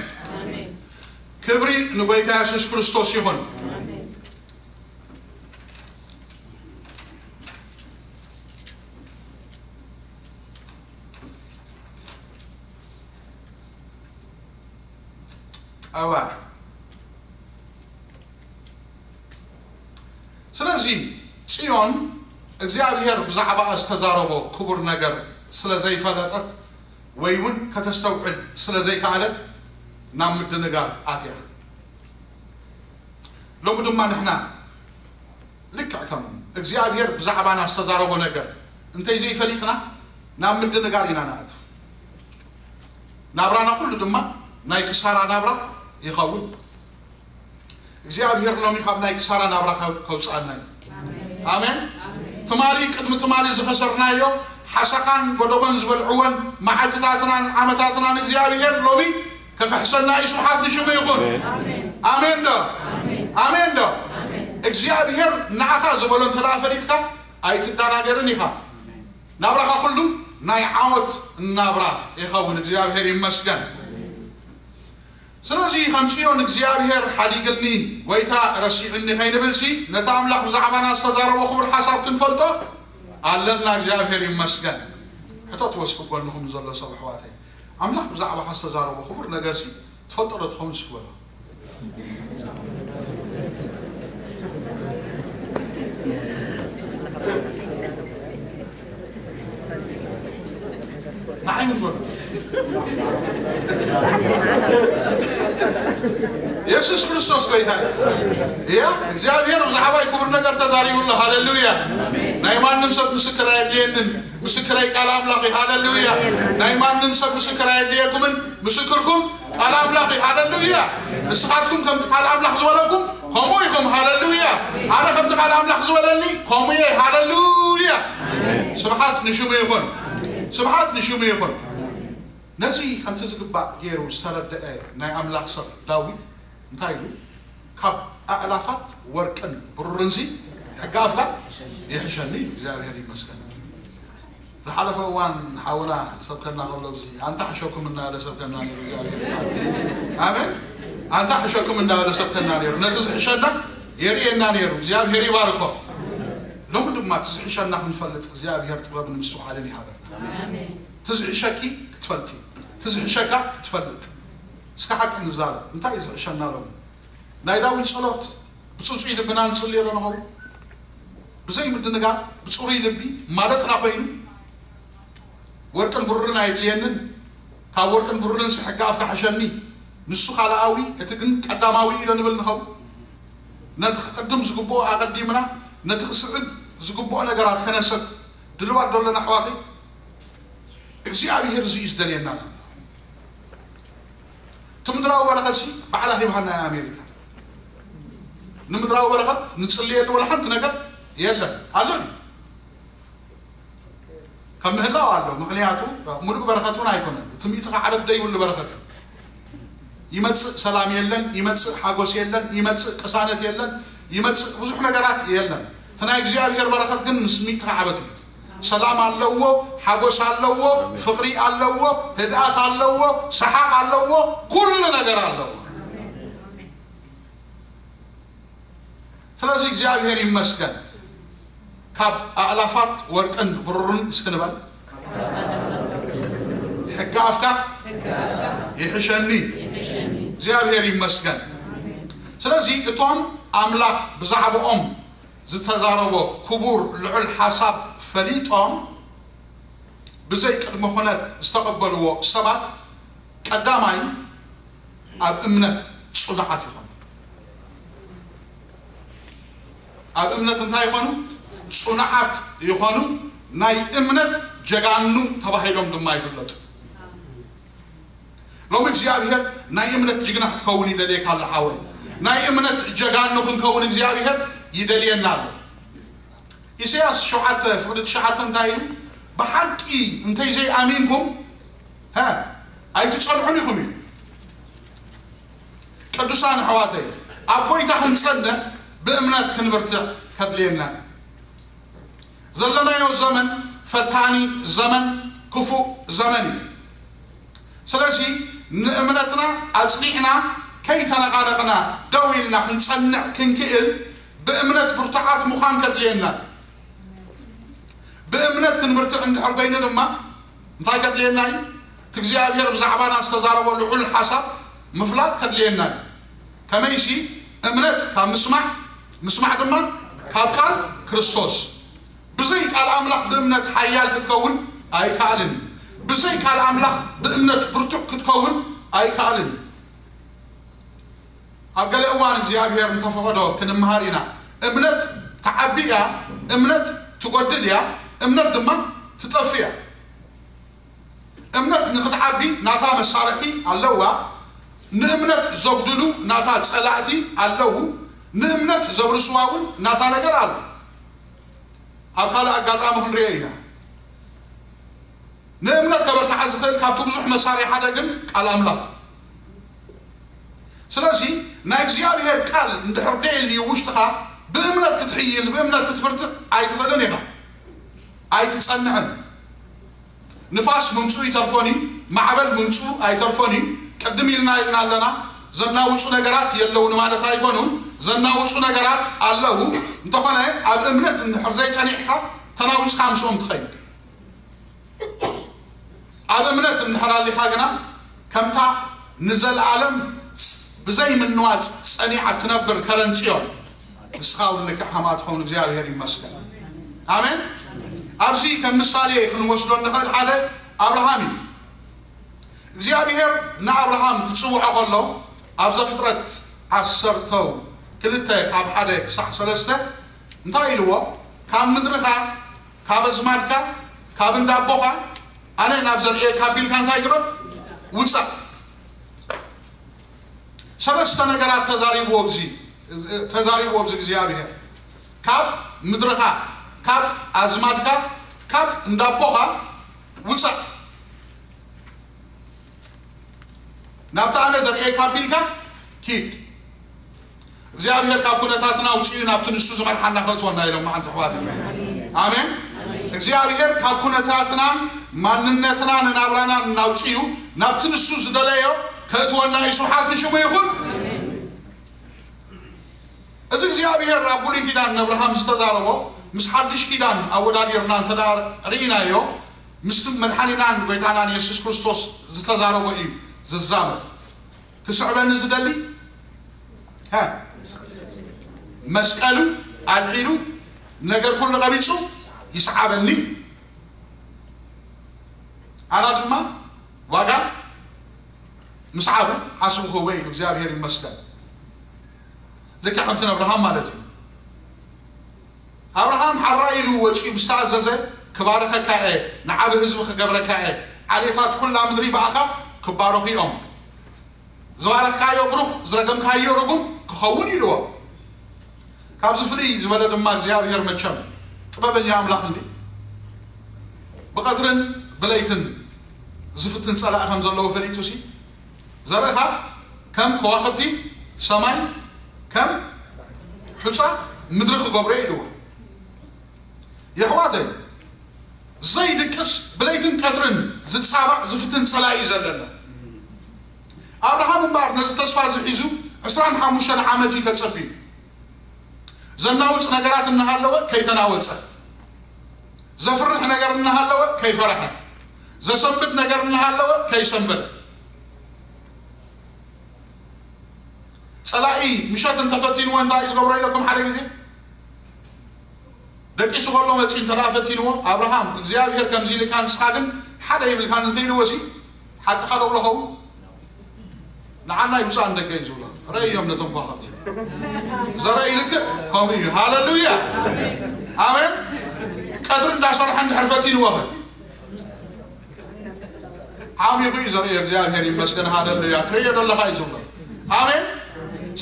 ክብሪ ንጎይታ የሱስ ክርስቶስ ይኹን። ኣዋ። ስለዚ ጽዮን እግዚኣብሔር ብዛዕባኣ ዝተዛረቦ ክቡር ነገር ስለ ዘይፈለጠት፣ ወይ እውን ከተስተውዕል ስለ ዘይከኣለት፣ ናብ ምድንጋር ኣትያ። ሎሚ ድማ ንሕና ልክዕ ከምኡ እግዚኣብሔር ብዛዕባና ዝተዛረቦ ነገር እንተይ ዘይፈሊጥና፣ ናብ ምድንጋር ኢና ንኣቱ። ናብራና ኩሉ ድማ ናይ ክሳራ ናብራ ይኸውን። እግዚኣብሔር ሎሚ ካብ ናይ ክሳራ ናብራ ከ-፣ ከውፅኣና እዩ። ኣሜን። ትማሊ፣ ቅድሚ ትማሊ ዝኸሰርናዮ ሓሰኻን ጎደቦን ዝበልዕወን መዓልትታትናን ዓመታትናን እግዚኣብሔር ሎሚ ከኽሕሰና እዩ። ስብሓት ንሽሙ ይኹን። ኣሜን ዶ? ኣሜን ዶ? እግዚኣብሔር ንዓኻ ዝበሎ እንተ ደኣ ፈሊጥካ ኣይትደናገርን ኢኻ። ናብራኻ ኩሉ ናይ ዓወት ናብራ ይኸውን። እግዚኣብሔር ይመስገን። ስለዚ ከም ጽዮን እግዚኣብሔር ሓዲግኒ፣ ጎይታ ረሲዑኒ ከይንብልሲ፣ ነቲ ኣምላኽ ብዛዕባና ዝተዛረቦ ክቡር ሓሳብ ክንፈልጦ ኣለና። እግዚኣብሔር ይመስገን። ሕተትዎ እስኪ ጎንኹም ዘሎ ሰብ፣ ኣሕዋተይ፣ ኣምላኽ ብዛዕባኻ ዝተዛረቦ ክቡር ነገርሲ ትፈልጦ ዶ ትኸውን እስኪ በሎ። ንዓይ እውን በሉ። የሱስ ክርስቶስ ጎይታ እዩ። እያ፣ እግዚኣብሔር ብዛዕባይ ክቡር ነገር ተዛሪቡ ኣሎ። ሃሌሉያ። ናይ ማንም ሰብ ምስክር ኣየድልየንን። ምስክረይ ቃል ኣምላኽ እዩ። ሃሌሉያ። ናይ ማንም ሰብ ምስክር ኣየድልየኩምን። ምስክርኩም ቃል ኣምላኽ እዩ። ሃሌሉያ። ንስኻትኩም ከምቲ ቃል ኣምላኽ ዝበለኩም ከምኡ ኢኹም። ሃሌሉያ። ኣነ ከምቲ ቃል ኣምላኽ ዝበለኒ ከምኡ እየ። ሃሌሉያ። ስብሓት ንሽሙ ይኹን። ስብሓት ንሽሙ ይኹን። ነዚ ከምቲ ዝግባእ ገይሩ ዝተረድአ ናይ ኣምላኽ ሰብ ዳዊት እንታይ ኢሉ? ካብ ኣእላፋት ወርቅን ብሩርንሲ ሕጊ ኣፍካ ይሕሸኒ። እግዚኣብሔር ይመስገን። ዝሓለፈ እዋን ሓውና ሰብከና ከሎ፣ እዚ ኣንታ ሕሸኩም እናበለ ሰብከና ነይሩ። እግዚኣብሔር ይባርክ። ኣሜን። ኣንታ ሕሸኩም እናበለ ሰብከና ነይሩ። ነቲ ዝሕሸና የርእየና ነይሩ። እግዚኣብሔር ይባርኮ። ሎሚ ድማ እቲ ዝሕሸና ክንፈልጥ እግዚኣብሔር ጥበብን ምስትውዓልን ይሃበና። እቲ ዝሕሸኪ ክትፈልጢ፣ እቲ ዝሕሸካ ክትፈልጥ። እስከ ሓቂ ንዛረብ። እንታይ እዩ ዝሕሸና ሎሚ? ናይ ዳዊት ጸሎት ብጽጹይ ልብና ንጽልዮ ዶ ንኸውን? ብዘይ ምድንጋር፣ ብጽሩይ ልቢ ማለትና ኮይኑ፣ ወርቅን ብሩርን ኣየድልየንን፣ ካብ ወርቅን ብሩርን ሕጊ ኣፍካ ሕሸኒ፣ ንሱ ካልኣዊ፣ እቲ ግን ቀዳማዊ እዩ ዶ ንብል ንኸውን? ነቲ ክቕድም ዝግብኦ ኣቐዲምና፣ ነቲ ክስዕብ ዝግብኦ ነገራት ከነስብ ድልዋት ዶ ኣለና፣ ኣሕዋተይ? እግዚኣብሔር እዚ እዩ ዝደልየና ዘሎ። እቲ ምድራዊ በረኸትሲ ባዕላ ሂብሃና እያ ኣሜሪካ። ንምድራዊ በረኸት ንጽልየሉ ወላ ሓንቲ ነገር የለን። ኣሎ ድዩ? ከም ምህላው ኣሎ። ምኽንያቱ ምሉእ በረኸት እውን ኣይኮነን። እቲ ሚእቲ ዓመት ደይብሉ በረኸት እዩ። ይመጽእ ሰላም የለን፣ ይመጽእ ሓጎስ የለን፣ ይመጽእ ቅሳነት የለን፣ ይመጽእ ብዙሕ ነገራት የለን። እቲ ናይ እግዚኣብሔር በረኸት ግን ምስ ሚእቲ ዓመት እዩ። ሰላም ኣለዎ፣ ሓጎስ ኣለዎ፣ ፍቕሪ ኣለዎ፣ ህድኣት ኣለዎ፣ ሰሓቕ ኣለዎ፣ ኩሉ ነገር ኣለዎ። ስለዚ እግዚኣብሔር ይመስገን። ካብ ኣእላፋት ወርቅን ብሩርን እስኪ ንበል። ሕጊ ኣፍካ ይሕሸኒ። እግዚኣብሔር ይመስገን። ስለዚ እቶም ኣምላኽ ብዛዕባኦም ዝተዛረቦ ክቡር ልዑል ሓሳብ ፈሊጦም ብዘይ ቅድመ ኩነት ዝተቐበልዎ ሰባት ቀዳማይ ኣብ እምነት ጽኑዓት ይኾኑ። ኣብ እምነት እንታይ ይኾኑ? ጽኑዓት ይኾኑ። ናይ እምነት ጀጋኑ ተባሂሎም ድማ ይፍለጡ። ሎሚ እግዚኣብሔር ናይ እምነት ጅግና ክትከውን ይደልየካ ኣሎ ሓወይ። ናይ እምነት ጀጋኑ ክንከውን እግዚኣብሔር ይደልየና ኣሎ። ኢሳያስ ሸውዓተ ፍቕዲ ትሽዓተ እንታይ ኢሉ? ብሓቂ እንተይ ዘይኣሚንኩም፣ ሀ፣ ኣይትጸንዑን ኢኹም ኢሉ። ቅዱሳን ኣሕዋተይ፣ ኣብ ጎይታ ክንጸንዕ ብእምነት ክንብርትዕ ከድልየና እዩ። ዘለናዮ ዘመን ፈታኒ ዘመን፣ ክፉእ ዘመን እዩ። ስለዚ ንእምነትና ኣጽኒዕና ከይተነቓነቕና ደው ኢልና ክንጸንዕ ክንክእል ብእምነት ብርቱዓት ምዃን ከድልየና እዩ። ብእምነት ክንብርትዕ እንድሕር ኮይኑ ድማ እንታይ ከድልየና እዩ? እቲ እግዚኣብሔር ብዛዕባና ዝተዛረቦ ልዑል ሓሳብ ምፍላጥ ከድልየና እዩ። ከመይሲ እምነት ካብ ምስማዕ፣ ምስማዕ ድማ ካብ ቃል ክርስቶስ። ብዘይ ቃል ኣምላኽ ብእምነት ሓያል ክትከውን ኣይከኣልን እዩ። ብዘይ ቃል ኣምላኽ ብእምነት ብርቱዕ ክትከውን ኣይከኣልን እዩ። ኣብ ገለ እዋን እግዚኣብሔር እንተፈቐዶ ክንምሃር ኢና። እምነት ትዓቢ እያ፣ እምነት ትጎድል እያ፣ እምነት ድማ ትጠፍእ እያ። እምነት ንክትዓቢ ናታ መሳርሒ ኣለዋ። ንእምነት ዘጉድሉ ናታ ጸላእቲ ኣለዉ። ንእምነት ዘብርስዋ እውን ናታ ነገር ኣሎ። ኣብ ካልእ ኣጋጣሚ ክንሪኦ ኢና። ንእምነት ከበርትዓ ዝኽእል ካብቲ ብዙሕ መሳርሒ ሓደ ግን ቃል ኣምላኽ። ስለዚ ናይ እግዚኣብሔር ቃል እንድሕር ደየልዩ ውሽጥኻ ብእምነት ክትሕይል፣ ብእምነት ክትብርትዕ ኣይትኽእልን ኢኻ። ኣይትጸንዕን። ንፋስ ምምጽኡ ይተርፎን እዩ፣ ማዕበል ምምጽኡ ኣይተርፎን እዩ። ቅድም ኢልና ኢልና ኣለና፣ ዘናውጹ ነገራት የለውን ማለት ኣይኮኑን። ዘናውጹ ነገራት ኣለዉ። እንተኾነ ኣብ እምነት እንድሕር ዘይጸኒዕካ ተናዊጽካ ምስኦም ትኸይድ። ኣብ እምነት እንድሕር ኣሊኻ ግና ከምታ ንዘለኣለም ብዘይ ምንዋጽ ጸኒዓ ትነብር ከረን ጽዮን ንስኻ እውን ልክዕ ከምኣ ትኸውን። እግዚኣብሔር ይመስገን። ኣሜን። ኣብዚ ከም ምሳሌ ክንወስዶ እንኽእል ሓደ ኣብርሃም እዩ። እግዚኣብሔር ንኣብርሃም ክጽውዖ ከሎ ኣብ ዘፍጥረት ዓሰርተው ክልተ ካብ ሓደ ክሳዕ ሰለስተ እንታይ ኢልዎ? ካብ ምድርኻ፣ ካብ ኣዝማድካ፣ ካብ እንዳቦኻ ኣነ ናብ ዘርእየካ ኣቢልካ እንታይ ግበር? ውጻእ። ሰለስተ ነገራት ተዛሪብዎ ግዚ ተዛሪብዎ ግዚ እግዚኣብሔር ካብ ምድርኻ፣ ካብ ኣዝማድካ፣ ካብ እንዳቦኻ ውጻእ። ናብቲ ኣነ ዘርእየካ ኣቢልካ ኪድ። እግዚኣብሔር ካብ ኩነታትና ኣውፅኡ ናብቲ ንሱ ዝመርሓና ከእትወና ኢሎም መዓልቲ ኣሕዋት። ኣሜን። እግዚኣብሔር ካብ ኩነታትናን ማንነትናን ናብራናን እናውፅኡ ናብቲ ንሱ ዝደለዮ ከእትወና እዩ። ስብሓት ንሽሙ ይኹን። እዚ እግዚኣብሔር ኣብ ብሉይ ኪዳን ንኣብርሃም ዝተዛረቦ ምስ ሓድሽ ኪዳን ኣወዳዲርና እንተ ርኢናዮ ምስቲ መድሓኒናን ጎይታናን የሱስ ክርስቶስ ዝተዛረቦ እዩ ዝዛመድ። ክስዕበኒ ዝደሊ መስቀሉ ኣልዒሉ ነገር ኩሉ ቀቢፁ ይስዓበኒ። ኣና ድማ ዋጋ ምስዓቡ ሓስቡ ክህቦ እዩ። እግዚኣብሔር ይመስገን። ልክዕ ከምቲ ኣብርሃም ማለት እዩ። ኣብርሃም ሓራ ኢሉ ወፂኡ ምስ ተኣዘዘ ክባርኸካ እየ፣ ንዓብ ህዝቢ ክገብረካ እየ፣ ዓሌታት ኩላ ምድሪ ብኣኻ ክባረኹ እዮም። ዝባረኽካዮ ብሩኽ፣ ዝረገምካዮ ርጉም ክኸውን ኢልዎ። ካብዚ ፍልይ ዝበለ ድማ እግዚኣብሔር መቸም ጥበበኛ ኣምላኽ እንዲ ብቐትርን ብለይትን ዝፍትን ጸላእ ከም ዘለዎ ፈሊጡ ሲ ዘርእኻ ከም ከዋኽብቲ ሰማይ ከም ሑጻ ምድሪ ክገብሮ ኢልዎ። የሕዋተይ ዘይድቅስ ብለይትን ቀትርን ዝጻባእ ዝፍትን ጸላኢ እዩ ዘለና። ኣብርሃም እምበኣር ነዚ ተስፋ እዚ ሒዙ ዕስራን ሓሙሽተን ዓመት እዩ ተጸብዩ። ዘናውጽ ነገራት እናሃለወ ከይተናወጸ፣ ዘፍርሕ ነገር እናሃለወ ከይፈረሐ፣ ዘሰንብድ ነገር እናሃለወ ከይሰንበደ። ጸላኢ ምሸት እንተፈቲንዎ እንታይ እዩ ዝገብሮ ኢለኩም ሓደ ግዜ? ደቂሱ ከሎ መጺኡ እንተ ደኣ ፈቲንዎ፣ ኣብርሃም እግዚኣብሔር ከምዚ ኢልካ ንስኻ ግን ሓደ ይብልካን እንተ ኢልዎ ሲ ሓቅኻ ዶ ብሎ ኸውን? ንዓና ይውፃእ ንደገ እዩ ዝብሎ። ረእዮም ነቶም ከዋኽብቲ። ዘርኢ ልክዕ ከምኡ እዩ። ሃለሉያ። ኣሜን። ቀትሪ እንዳሰርሐ እንድሕር ፈቲንዎ ኸ? ዓሚኹ እዩ ዘርኢ። እግዚኣብሔር ይመስገን። ሃለሉያ። ትርእዮ ዘለኻ እዩ ዝብሎ። ኣሜን።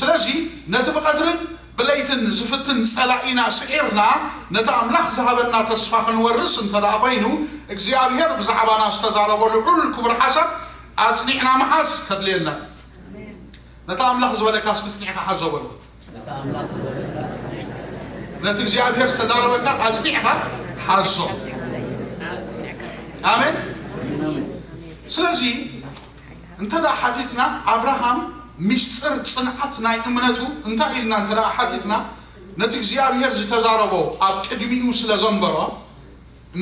ስለዚ ነቲ ብቐትርን ብለይትን ዝፍትን ጸላኢና ስዒርና ነቲ ኣምላኽ ዝሃበና ተስፋ ክንወርስ እንተ ደኣ ኮይኑ እግዚኣብሔር ብዛዕባና ዝተዛረቦ ልዑል ክቡር ሓሳብ ኣጽኒዕና ምሓዝ ከድልየና እዩ። ነቲ ኣምላኽ ዝበለካ እስኪ ጽኒዕካ ሓዞ በሎ። ነቲ እግዚኣብሔር ዝተዛረበካ ኣጽኒዕካ ሓዞ። ኣሜን። ስለዚ እንተ ደኣ ሓቲትና ኣብርሃም ምስጢር ጽንዓት ናይ እምነቱ እንታይ ኢልና እንተ ደኣ ሓቲትና ነቲ እግዚኣብሔር ዝተዛረቦ ኣብ ቅድሚኡ ስለ ዘንበሮ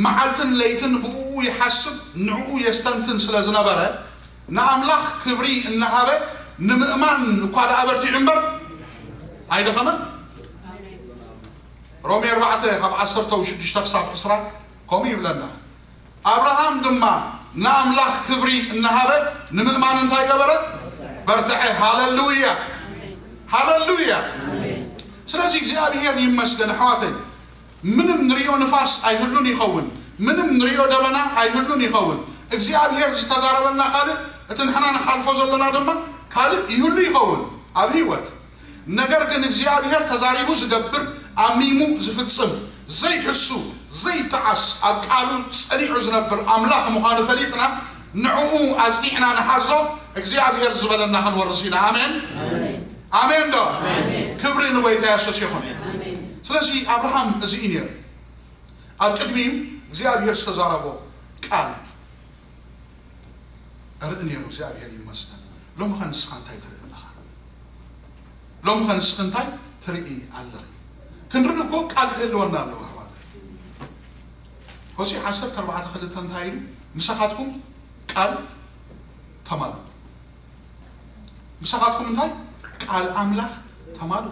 መዓልትን ለይትን ብኡ ይሓስብ ንዕኡ የስተንትን ስለ ዝነበረ ንኣምላኽ ክብሪ እናሃበ ንምእማን እኳ ደኣ በርቲዑ እምበር ኣይደኸመን። ሮሜ ኣርባዕተ ካብ ዓሰርተ ሽዱሽተ ክሳብ ዕስራ ከምኡ ይብለና። ኣብርሃም ድማ ንኣምላኽ ክብሪ እናሃበ ንምእማን እንታይ ገበረ? በርትዐ። ሃለሉያ ሃለሉያ። ስለዚ እግዚኣብሔር ይመስገን ኣሕዋተይ። ምንም ንሪኦ ንፋስ ኣይህሉን ይኸውን፣ ምንም ንሪኦ ደበና ኣይህሉን ይኸውን። እግዚኣብሔር ዝተዛረበና ካልእ፣ እቲ ንሕና ንሓልፎ ዘለና ድማ ካልእ ይህሉ ይኸውን ኣብ ህይወት። ነገር ግን እግዚኣብሔር ተዛሪቡ ዝገብር፣ ኣሚሙ ዝፍጽም፣ ዘይሕሱ ዘይጠዓስ ኣብ ቃሉ ጸኒዑ ዝነብር ኣምላኽ ምዃኑ ፈሊጥና ንዕኡ ኣጽኒዕና ንሓዞ። እግዚኣብሔር ዝበለና ክንወርስ ኢና። ኣሜን ኣሜን ዶ? ክብሪ ንጎይታ የሱስ ይኹን። ስለዚ ኣብርሃም እዚ እዩ ነይሩ። ኣብ ቅድሚኡ እግዚኣብሔር ዝተዛረቦ ቃል ርኢ ነይሩ። እግዚኣብሔር ይመስገን። ሎሚ ኸ ንስኻ እንታይ ትርኢ ኣለኻ? ሎሚ ኸ ንስኺ እንታይ ትርኢ ኣለኺ? ክንርኢ እኮ ቃል ክህልወና ኣለዎ ኣሕዋት። ሆሴዕ ዓሰርተ ኣርባዕተ ክልተ እንታይ ኢሉ? ምሳኻትኩም ቃል ተማሉ። ምሳኻትኩም እንታይ? ቃል ኣምላኽ ተማሉ።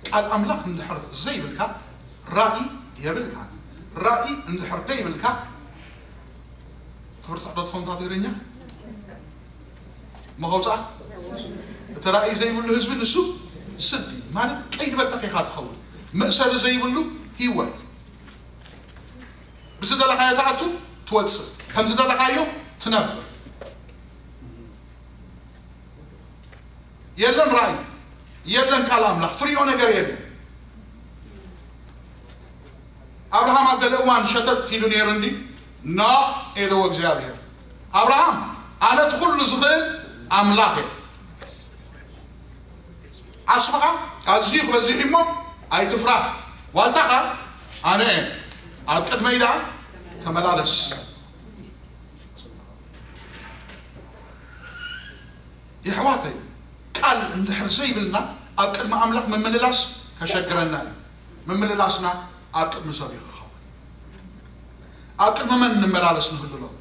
ቃል ኣምላኽ እንድሕር ዘይብልካ ራእይ የብልካ። ራእይ እንድሕር ዘይብልካ ትብርትዕ ዶ ትኸውን እታ ትግርኛ? መኸውፃ እቲ ራእይ ዘይብሉ ህዝቢ ንሱ ስዲ ማለት ቀይዲ በተኺኻ ትኸውን። መእሰሪ ዘይብሉ ህይወት ብዝደለኻዮ ትኣቱ ትወፅእ ከምዝደለኻዮ ትነብር። የለን ራእይ የለን ቃል ኣምላኽ ትሪኦ ነገር የለን። ኣብርሃም ኣብ ገለ እዋን ሸተት ኢሉ ነይሩ እንዲ ኖ ኤለዎ እግዚኣብሔር ኣብርሃም ኣነ እቲ ኩሉ ዝኽእል ኣምላኽ እየ። ዓስብኻ ኣዝዩ ክበዝሕ እሞ ኣይትፍራህ። ዋልታኻ ኣነ እየ። ኣብ ቅድመይ ደኣ ተመላለስ። የሕዋተይ ቃል እንድሕር ዘይብልና ኣብ ቅድሚ ኣምላኽ ምምልላስ ከሸግረና እዩ። ምምልላስና ኣብ ቅድሚ ሰብ እዩ ክኸውን። ኣብ ቅድሚ መን ንመላለስ ንህሉ ሎሚ?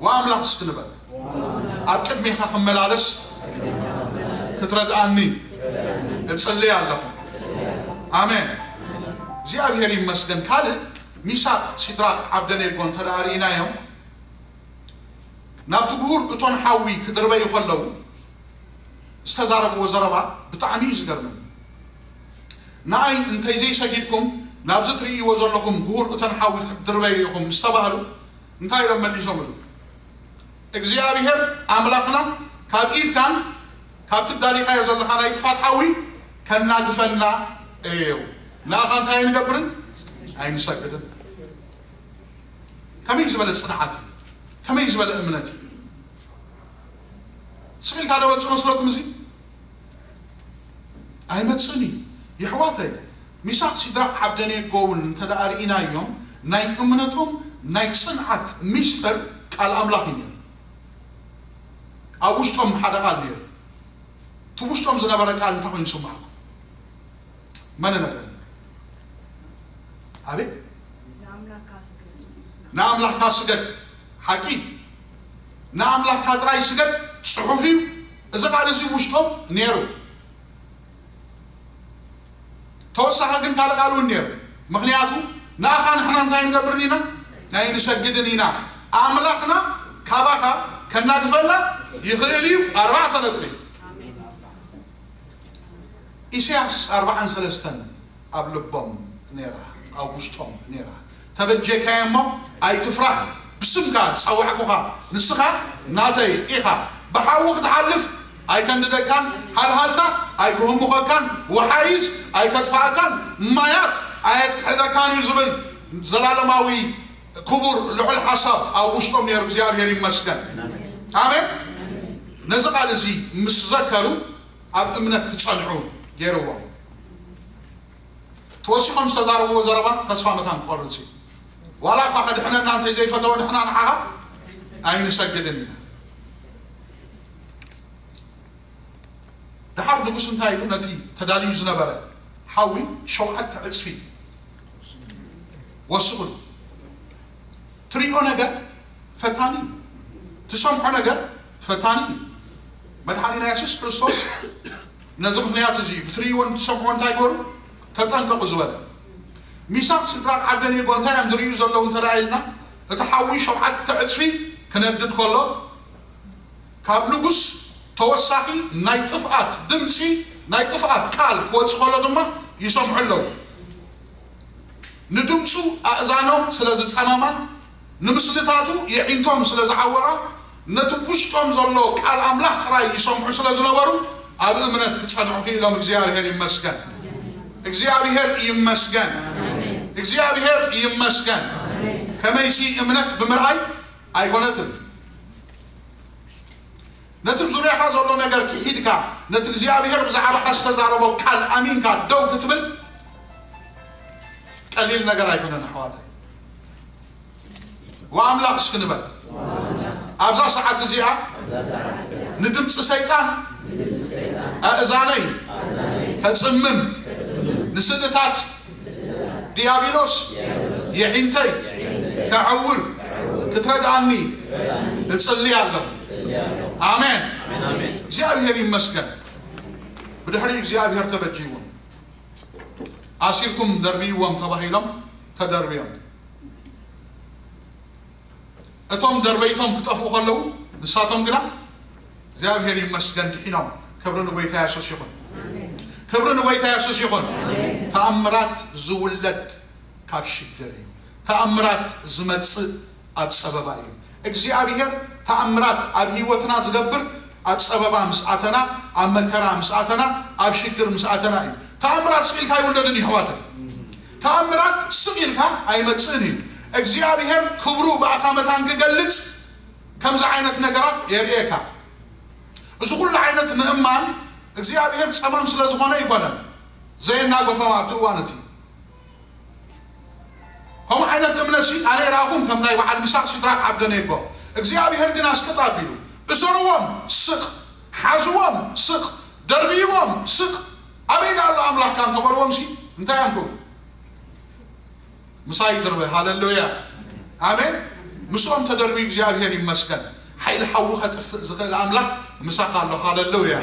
ወኣምላኽ እስኪ ንበል። ኣብ ቅድሚኻ ክመላለስ ክትረድኣኒ እጽሊ ኣለኹ። ኣሜን። እግዚኣብሔር ይመስገን። ካልእ ሚሳቅ ሲድራቅ ዓብደኔጎ እንተ ደኣ ርኢናዮም ናብቲ ግሁር እቶን ሓዊ ክድርበዩ ከለዉ ዝተዛረብዎ ዘረባ ብጣዕሚ እዩ ዝገርመኒ። ንኣይ እንተይ ዘይሰጊድኩም ናብዚ ትርእይዎ ዘለኹም ግሁር እቶን ሓዊ ክትድርበዩ ኢኹም ምስ ተባህሉ እንታይ ኢሎም መሊሶምሉ? እግዚኣብሔር ኣምላኽና ካብ ኢድካን ካብ ትዳሊኻዮ ዘለኻ ናይ ጥፋት ሓዊ ከናግፈና እዩ። ንኣኻ እንታይ ኣይንገብርን ኣይንሰግድን። ከመይ ዝበለ ጽንዓት እዩ! ከመይ ዝበለ እምነት እዩ! ስቕ ኢልካ ዶ መጽእ መስለኩም እዚ? ኣይመጽእን እዩ። የሕዋተይ፣ ሚሳቅ፣ ሲድራቅ፣ ዓብደኔጎ እውን እንተ ደኣ ርኢናዮም፣ ናይ እምነቶም ናይ ጽንዓት ሚስጥር ቃል ኣምላኽ እዩ ነይሩ። ኣብ ውሽጦም ሓደ ቃል ነይሩ። እቲ ውሽጦም ዝነበረ ቃል እንታይ ኮይኑ ይስምዓኩም? መን ነገረኒ? ኣቤት፣ ንኣምላኽካ ስገድ። ሓቂ፣ ንኣምላኽካ ጥራይ ስገድ። ጽሑፍ እዩ። እዚ ቃል እዚ ውሽጦም ነይሩ። ተወሳኺ ግን ካልእ ቃል እውን ነይሩ። ምኽንያቱ ንኣኻ ንሕና እንታይ ንገብርን ኢና? ኣይንሰግድን ኢና። ኣምላኽና ካባኻ ከናግፈና ይኽእል እዩ። ኣርባዕተ ነጥቢ። ኢሳያስ ኣርባዓን ሰለስተን ኣብ ልቦም ነይራ፣ ኣብ ውሽጦም ነይራ። ተበጀካዮ እሞ ኣይትፍራህ፣ ብስምካ ዝጸዋዕኩኻ ንስኻ ናተይ ኢኻ። ብሓዊ ክትሓልፍ ኣይከንድደካን፣ ሃልሃልታ ኣይክህምኹካን፣ ወሓይዝ ኣይከጥፍኣካን፣ ማያት ኣየጥቅዕለካን እዩ ዝብል ዘላለማዊ ክቡር ልዑል ሓሳብ ኣብ ውሽጦም ነይሩ። እግዚኣብሔር ይመስገን። ኣሜን። ነዚ ቃል እዚ ምስ ዘከሩ ኣብ እምነት ክጸንዑ ገይርዎም። ተወሲኾም ዝተዛረብዎ ዘረባ ተስፋ መታን ክቖርጽ እዩ። ዋላ እኳ ከድሕነና እንተ ዘይፈተወ ንሕና ንዓኻ ኣይንሰግድን ኢና። ደሓር ንጉስ እንታይ ኢሉ? ነቲ ተዳልዩ ዝነበረ ሓዊ ሸውዓተ ዕጽፊ ወስኹሉ። ትሪኦ ነገር ፈታኒ እዩ። ትሰምዖ ነገር ፈታኒ እዩ። መድሓኒና የሱስ ክርስቶስ ነዚ ምኽንያት እዚ እዩ፣ ብትርእይዎን ብትሰምዕዎ እንታይ ግበሩ? ተጠንቀቑ ዝበለ። ሚሳቅ፣ ሲድራቅ፣ ዓብደኔጎ እንታይ እዮም ዝርእዩ ዘለዉ እንተ ደኣ ኢልና፣ እቲ ሓዊ ሸውዓተ ዕጽፊ ክነድድ ከሎ፣ ካብ ንጉስ ተወሳኺ ናይ ጥፍኣት ድምጺ፣ ናይ ጥፍኣት ቃል ክወጽእ ከሎ ድማ ይሰምዑ ኣለዉ። ንድምጹ ኣእዛኖም ስለ ዝጸመማ፣ ንምስልታቱ የዒንቶም ስለ ዝዓወራ፣ ነቲ ውሽጦም ዘሎ ቃል ኣምላኽ ጥራይ ይሰምዑ ስለ ዝነበሩ፣ ኣብ እምነት ክጸንዑ ክኢሎም። እግዚኣብሔር ይመስገን። እግዚኣብሔር ይመስገን። እግዚኣብሔር ይመስገን። ከመይሲ እምነት ብምርኣይ ኣይኮነትን። ነቲ ዙርያኻ ዘሎ ነገር ክሒድካ፣ ነቲ እግዚኣብሔር ብዛዕባኻ ዝተዛረቦ ቃል ኣሚንካ ደው ክትብል ቀሊል ነገር ኣይኮነን ኣሕዋተይ። ወኣምላኽ እስኪ ንበል። ኣብዛ ሰዓት እዚኣ ንድምፂ ሰይጣን ኣእዛነይ ከፅምም፣ ንስእልታት ዲያብሎስ የዒንተይ ከዐውር፣ ክትረድኣኒ እጽሊ ኣለኹ። ኣሜን። እግዚኣብሔር ይመስገን። ብድሕሪ እግዚኣብሔር ተበጅይዎም፣ ኣሲርኩም ደርብይዎም ተባሂሎም ተደርብዮም። እቶም ደርበይቶም ክጠፍኡ ከለዉ፣ ንሳቶም ግና እግዚኣብሔር ይመስገን ድሒኖም። ክብሪ ንጎይታ የሱስ ይኹን። ክብሪ ንጎይታ የሱስ ይኹን። ተኣምራት ዝውለድ ካብ ሽግር እዩ። ተኣምራት ዝመጽእ ኣብ ጸበባ እዩ። እግዚኣብሔር ተኣምራት ኣብ ህይወትና ዝገብር ኣብ ጸበባ ምስ ኣተና፣ ኣብ መከራ ምስ ኣተና፣ ኣብ ሽግር ምስ ኣተና እዩ። ተኣምራት ስኢልካ ኣይውለድን እዩ ኣሕዋተይ። ተኣምራት ስቕ ኢልካ ኣይመጽእን እዩ። እግዚኣብሔር ክብሩ ብኣኻ መታን ክገልጽ ከምዚ ዓይነት ነገራት የርእየካ። እዚ ኩሉ ዓይነት ምእማን እግዚኣብሔር ጸማም ስለ ዝኾነ ኣይኮነን ዘየናገፎም ኣብቲ እዋን እቲ። ከምኡ ዓይነት እምነትሲ ኣነ ኣይረኣኹን፣ ከም ናይ በዓል ሚሳቅ፣ ሲድራቅ፣ ዓብደኔጎ። እግዚኣብሔር ግን ኣስቅጥ ኣቢሉ፣ እሰርዎም ስቕ፣ ሓዝዎም ስቕ፣ ደርብይዎም ስቕ፣ ኣበይ ደኣ ኣሎ ኣምላኽካ እንተበልዎምሲ እንታይ እዮም ክብሉ? ምሳይ ድርበ። ሃሌሉያ። ኣሜን። ምስኦም ተደርቢ። እግዚኣብሔር ይመስገን። ሓይሊ ሓዊ ከጥፍእ ዝኽእል ኣምላኽ ምሳኻ ኣሎ። ሃሌሉያ።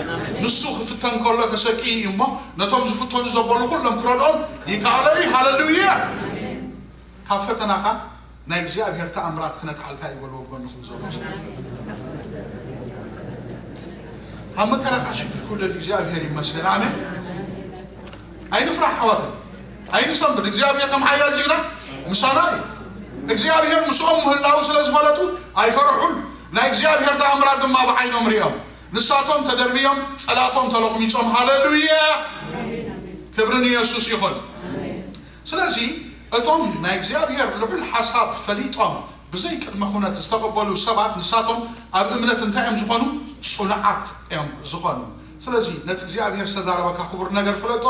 ንሱ ክፍተን ከሎ ተሰቂ እዩ እሞ ነቶም ዝፍተኑ ዘበሉ ኩሎም ክረድኦም ይከኣሎ እዩ። ሃሌሉያ። ካብ ፈተናኻ ናይ እግዚኣብሔር ተኣምራት ክነትዓልካ እዩ በልዎ ብጎንኹም ዘሎ ሰብ። ካብ መከራኻ ሽግር ክውለድ እግዚኣብሔር ይመስገን። ኣሜን። ኣይንፍራሕ ኣሕዋተይ፣ ኣይንሰንብድ። እግዚኣብሔር ከም ሓያል ጅግና ምሳና እዩ። እግዚኣብሔር ምስኦም ምህላዉ ስለ ዝፈለጡ ኣይፈርሑን። ናይ እግዚኣብሔር ተኣምራት ድማ ብዓይኖም ሪኦም። ንሳቶም ተደርብዮም፣ ጸላቶም ተለቑሚጾም። ሃሌሉያ! ክብሪ ንየሱስ ይኹን። ስለዚ እቶም ናይ እግዚኣብሔር ልዑል ሓሳብ ፈሊጦም ብዘይ ቅድመ ኩነት ዝተቐበሉ ሰባት ንሳቶም ኣብ እምነት እንታይ እዮም ዝኾኑ? ጽኑዓት እዮም ዝኾኑ። ስለዚ ነቲ እግዚኣብሔር ዝተዛረበካ ክቡር ነገር ፍለጦ፣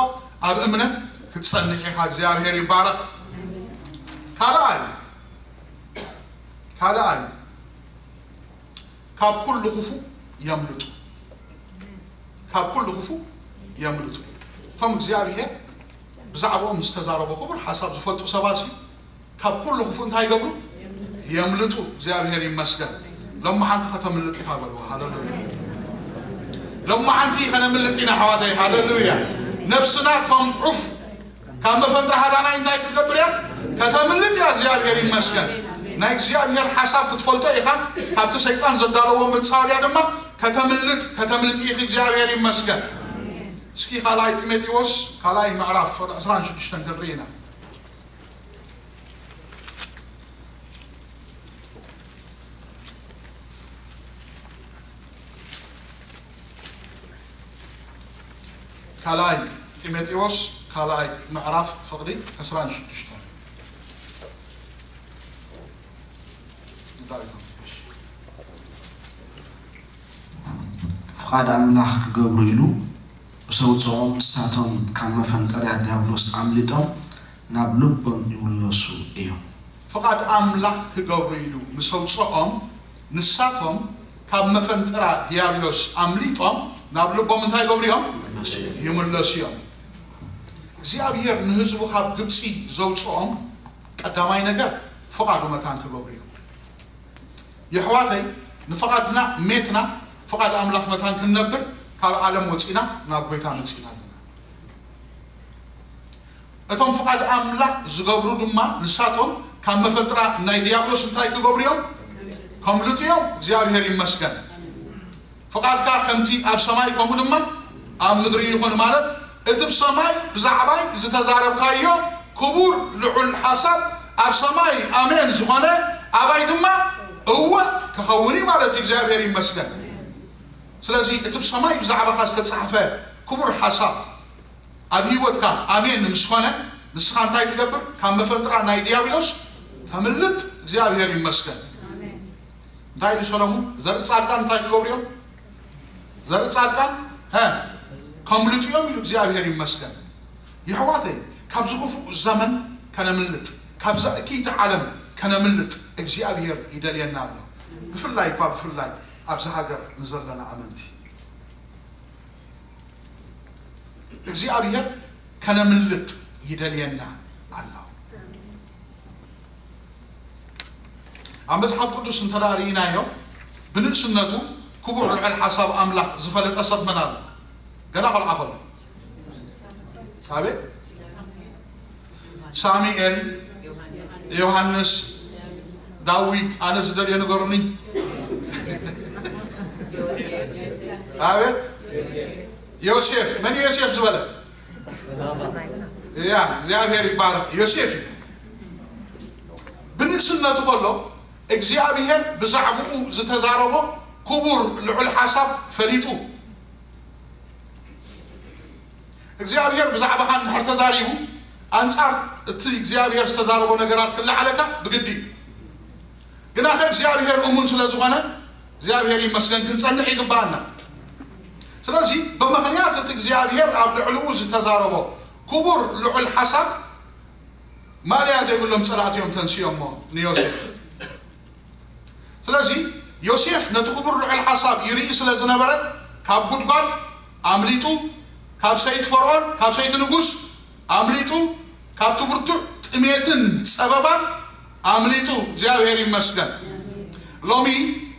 ኣብ እምነት ክትጸንዕ ኢኻ። እግዚኣብሔር ይባረኽ። ካልኣይ፣ ካልኣይ፣ ካብ ኩሉ ክፉእ የምልጡ። ካብ ኩሉ ክፉእ የምልጡ። እቶም እግዚኣብሔር ብዛዕባኦም ዝተዛረቦ ክቡር ሓሳብ ዝፈልጡ ሰባት እዩ። ካብ ኩሉ ክፉእ እንታይ ይገብሩ? የምልጡ። እግዚኣብሔር ይመስገን። ሎማዓንቲ ከተምልጥ ኢኻ በልዎ። ሃለሉያ። ሎማዓንቲ ከነምልጥ ኢና ኣሕዋተይ። ሃለሉያ። ነፍስና ከም ዑፍ ካብ መፈንጥራ ሃዳናይ እንታይ ክትገብር እያ? ከተምልጥ እያ። እግዚኣብሔር ይመስገን። ናይ እግዚኣብሔር ሓሳብ ክትፈልጦ ኢኻ። ካብቲ ሰይጣን ዘዳለዎ መጻወድያ ድማ ከተምልጥ፣ ከተምልጥ ኢኺ። እግዚኣብሔር ይመስገን። እስኪ ካልኣይ ጢሞቴዎስ ካልኣይ ምዕራፍ ዕስራን ሽዱሽተን ክንርኢ ኢና። ካልኣይ ጢሞቴዎስ ካልኣይ ምዕራፍ ፍቕዲ ዕስራን ሽዱሽተን። ፍቓድ ኣምላኽ ክገብሩ ኢሉ ምስ ኣውጽኦም፣ ንሳቶም ካብ መፈንጠርያ ዲያብሎስ ኣምሊጦም ናብ ልቦም ይምለሱ እዮም። ፍቓድ ኣምላኽ ክገብሩ ኢሉ ምስ ኣውጽኦም፣ ንሳቶም ካብ መፈንጠራ ዲያብሎስ ኣምሊጦም ናብ ልቦም እንታይ ይገብሩ እዮም? ይምለሱ እዮም። እግዚኣብሔር ንህዝቡ ካብ ግብፂ ዘውፅኦም ቀዳማይ ነገር ፍቓዱ መታን ክገብሩ እዮም። የሕዋተይ፣ ንፍቓድና ሜትና ፍቓድ ኣምላኽ መታን ክንነብር ካብ ዓለም ወፂና ናብ ጎይታ መፂና ኣለና። እቶም ፍቓድ ኣምላኽ ዝገብሩ ድማ ንሳቶም ካብ መፈንጥራ ናይ ዲያብሎስ እንታይ ክገብሩ እዮም? ከምልጡ እዮም። እግዚኣብሔር ይመስገን። ፍቓድካ ከምቲ ኣብ ሰማይ ከምኡ ድማ ኣብ ምድሪ ይኹን ማለት እቲ ብሰማይ ብዛዕባይ ዝተዛረብካዮ ክቡር ልዑል ሓሳብ ኣብ ሰማይ ኣሜን ዝኾነ ኣባይ ድማ እወ ክኸውን እዩ ማለት እዩ። እግዚኣብሔር ይመስገን። ስለዚ እቲ ብሰማይ ብዛዕባኻ ዝተጻሕፈ ክቡር ሓሳብ ኣብ ህይወትካ ኣሜን ምስ ኾነ፣ ንስኻ እንታይ ትገብር? ካብ መፈንጥራ ናይ ዲያብሎስ ተምልጥ። እግዚኣብሔር ይመስገን። እንታይ ኢሉ ሰሎሙን? ዘርኢ ጻድቃን እንታይ ክገብሩ እዮም? ዘርኢ ጻድቃን ሀ ከምልጡ እዮም ኢሉ። እግዚኣብሔር ይመስገን። የሕዋተይ፣ ካብዚ ክፉእ ዘመን ከነምልጥ፣ ካብዛ እኪይቲ ዓለም ከነምልጥ እግዚኣብሔር ይደልየና ኣሎ። ብፍላይ እኳ ብፍላይ ኣብዚ ሃገር ንዘለና ኣመንቲ እግዚኣብሔር ከነምልጥ ይደልየና ኣሎ። ኣብ መጽሓፍ ቅዱስ እንተ ደኣ ርኢናዮ፣ ብንእስነቱ ክቡር ልዑል ሓሳብ ኣምላኽ ዝፈለጠ ሰብ መን ኣሎ? ገና ቆልዓ ከሎ። ኣቤት፣ ሳሙኤል፣ ዮሃንስ፣ ዳዊት፣ ኣነ ዝደልዮ ንገሩኒ። ኣቤት፣ ዮሴፍ። መን እዩ ዮሴፍ ዝበለ? ያ እግዚኣብሔር ይባረክ። ዮሴፍ እዩ። ብንእስነቱ ከሎ እግዚኣብሔር ብዛዕባኡ ዝተዛረቦ ክቡር ልዑል ሓሳብ ፈሊጡ። እግዚኣብሔር ብዛዕባኻ እንድሕር ተዛሪቡ፣ ኣንጻር እቲ እግዚኣብሔር ዝተዛረቦ ነገራት ክለዓለካ ብግዲ እዩ። ግናኸ እግዚኣብሔር እሙን ስለ ዝኾነ እግዚኣብሔር ይመስገን ክንጸንዕ ይግባኣና። ስለዚ ብምኽንያት እቲ እግዚኣብሔር ኣብ ልዕሊኡ ዝተዛረቦ ክቡር ልዑል ሓሳብ ማእለያ ዘይብሎም ጸላእቲ እዮም ተንስዮሞ ንዮሴፍ። ስለዚ ዮሴፍ ነቲ ክቡር ልዑል ሓሳብ ይርኢ ስለ ዝነበረ ካብ ጉድጓድ ኣምሊጡ፣ ካብ ሰይቲ ፈርዖን፣ ካብ ሰይቲ ንጉስ ኣምሊጡ፣ ካብቲ ብርቱዕ ጥሜትን ጸበባን ኣምሊጡ። እግዚኣብሔር ይመስገን። ሎሚ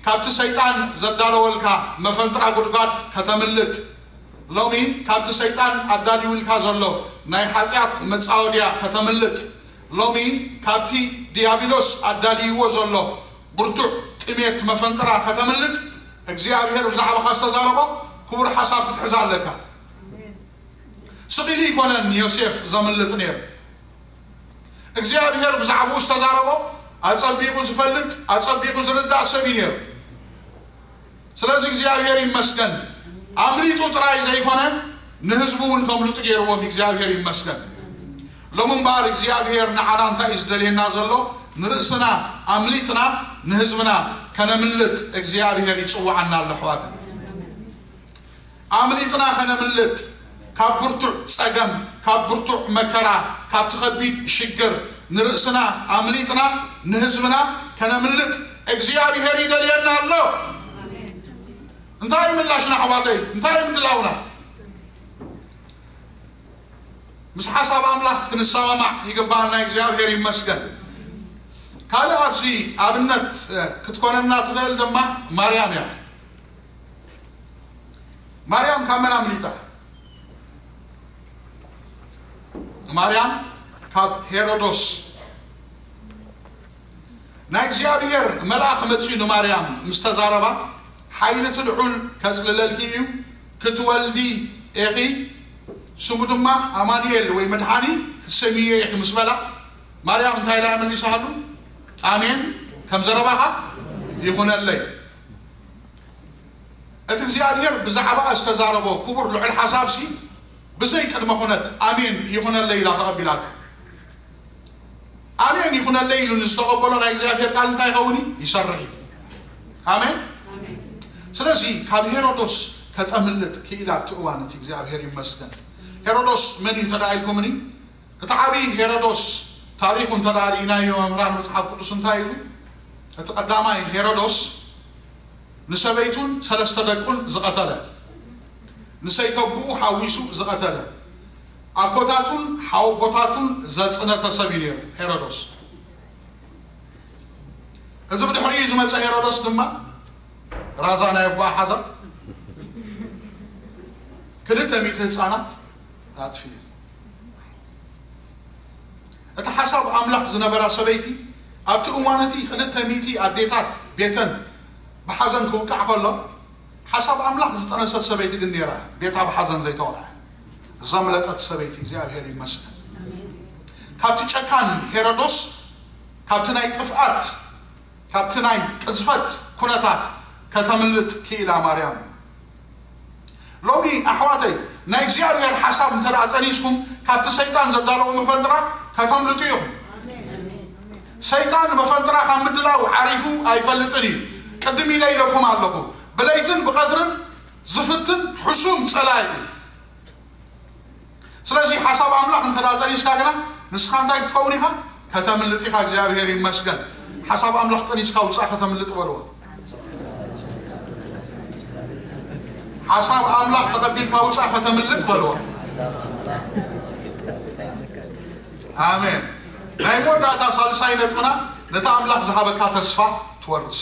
ካብቲ ሰይጣን ዘዳለወልካ መፈንጥራ ጉድጓድ ከተምልጥ፣ ሎሚ ካብቲ ሰይጣን ኣዳልዩልካ ዘሎ ናይ ሓጢኣት መጻወድያ ከተምልጥ፣ ሎሚ ካብቲ ዲያብሎስ ኣዳልይዎ ዘሎ ብርቱዕ ጥሜት መፈንጥራ ከተምልጥ እግዚኣብሔር ብዛዕባኻ ዝተዛረቦ ክቡር ሓሳብ ክትሕዝ ኣለካ። ስቕ ኢሉ ኣይኮነን ንዮሴፍ ዘምልጥ ነይሩ። እግዚኣብሔር ብዛዕባኡ ዝተዛረቦ ኣጸቢቑ ዝፈልጥ፣ ኣጸቢቑ ዝርዳእ ሰብ እዩ ነይሩ። ስለዚ እግዚኣብሔር ይመስገን፣ ኣምሊጡ ጥራይ ዘይኮነ ንህዝቡ እውን ከምልጡ ገይርዎም። እግዚኣብሔር ይመስገን። ሎሚ እምበኣር እግዚኣብሔር ንዓና እንታይ እዩ ዝደልየና ዘሎ? ንርእስና ኣምሊጥና ንህዝብና ከነምልጥ እግዚኣብሔር ይጽውዓና ኣሎ። ኣሕዋትን ኣምሊጥና ከነምልጥ፣ ካብ ብርቱዕ ጸገም፣ ካብ ብርቱዕ መከራ፣ ካብቲ ከቢድ ሽግር ንርእስና ኣምሊጥና ንህዝብና ከነምልጥ እግዚኣብሔር ይደልየና ኣሎ። እንታይ ምላሽና ኣሕዋተይ? እንታይ ምድላውና? ምስ ሓሳብ ኣምላኽ ክንሰማማዕ ይግባና። እግዚኣብሔር ይመስገን። ካልእ ኣብዚ ኣብነት ክትኮነና ትኽእል ድማ ማርያም እያ። ማርያም ካብ መን ኣምሊጣ? ማርያም ካብ ሄሮዶስ። ናይ እግዚኣብሔር መልኣኽ መጺኡ ንማርያም ምስ ተዛረባ፣ ሓይሊ እቲ ልዑል ከጽልለልኪ እዩ፣ ክትወልዲ ኢኺ፣ ስሙ ድማ ኣማኑኤል ወይ መድሓኒ ክትሰምይዮ ኢኺ ምስ በላ፣ ማርያም እንታይ ኢላ መሊሳሉ? ኣሜን፣ ከም ዘረባኻ ይኹነለይ። እቲ እግዚኣብሔር ብዛዕባኣ ዝተዛረቦ ክቡር ልዑል ሓሳብሲ ብዘይ ቅድመ ኩነት ኣሜን ይኹነለይ ኢላ ተቐቢላታ። ኣሜን ይኹነለይ ኢሉ ንዝተቐበሎ ናይ እግዚኣብሔር ቃል እንታይ ይኸውን እዩ? ይሰርሕ እዩ። ኣሜን። ስለዚ ካብ ሄሮዶስ ከተምልጥ ክኢላ ኣብቲ እዋን እቲ እግዚኣብሔር ይመስገን። ሄሮዶስ መን እዩ እንተ ደኣ ኢልኩምኒ፣ እቲ ዓብዪ ሄሮዶስ ታሪኹ እንተ ደኣ ርኢናዮ መምህራን መጽሓፍ ቅዱስ እንታይ ይብሉ? እቲ ቀዳማይ ሄሮዶስ ንሰበይቱን ሰለስተ ደቁን ዝቐተለ፣ ንሰይተብኡ ሓዊሱ ዝቐተለ፣ ኣኮታቱን ሓወቦታቱን ዘጽነተ ሰብ እዩ ነይሩ ሄሮዶስ። እዚ ብድሕሪኡ ዝመጸ ሄሮዶስ ድማ ራዛ ናይ ኣቦኣ ሓዛ ክልተ ሚእቲ ህጻናት ኣጥፊኡ። እቲ ሓሳብ ኣምላኽ ዝነበራ ሰበይቲ ኣብቲ እዋን እቲ ክልተ ሚእቲ ኣዴታት ቤተን ብሓዘን ክውቃዕ ከሎ፣ ሓሳብ ኣምላኽ ዝጠነሰት ሰበይቲ ግን ነይራ፣ ቤታ ብሓዘን ዘይተወቅዐ ዘምለጠት ሰበይቲ። እግዚኣብሔር ይመስገን። ካብቲ ጨካን ሄሮዶስ፣ ካብቲ ናይ ጥፍኣት፣ ካብቲ ናይ ቅዝፈት ኩነታት ከተምልጥ ክኢላ ማርያም። ሎሚ ኣሕዋተይ፣ ናይ እግዚኣብሔር ሓሳብ እንተ ደኣ ጠኒስኩም፣ ካብቲ ሰይጣን ዘዳለዎ መፈንጥራ ከተምልጡ ኢኹም። ሰይጣን መፈንጥራ ካብ ምድላው ዓሪፉ ኣይፈልጥን እዩ። ቅድም ኢለ ኢለኩም ኣለኹ፣ ብለይትን ብቐትርን ዝፍትን ሕሱም ጸላኢ እዩ። ስለዚ ሓሳብ ኣምላኽ እንተ ደኣ ጠኒስካ ግና፣ ንስኻ እንታይ ክትከውን ኢኻ? ከተምልጥ ኢኻ። እግዚኣብሔር ይመስገን። ሓሳብ ኣምላኽ ጠኒስካ ውጻእ ከተምልጥ በልዎ። ሓሳብ ኣምላኽ ተቐቢልካ ውጻእ ከተምልጥ በልዎ። ኣሜን። ናይ መወዳእታ ሳልሳይ ነጥብና፣ ነቲ ኣምላኽ ዝሃበካ ተስፋ ትወርስ።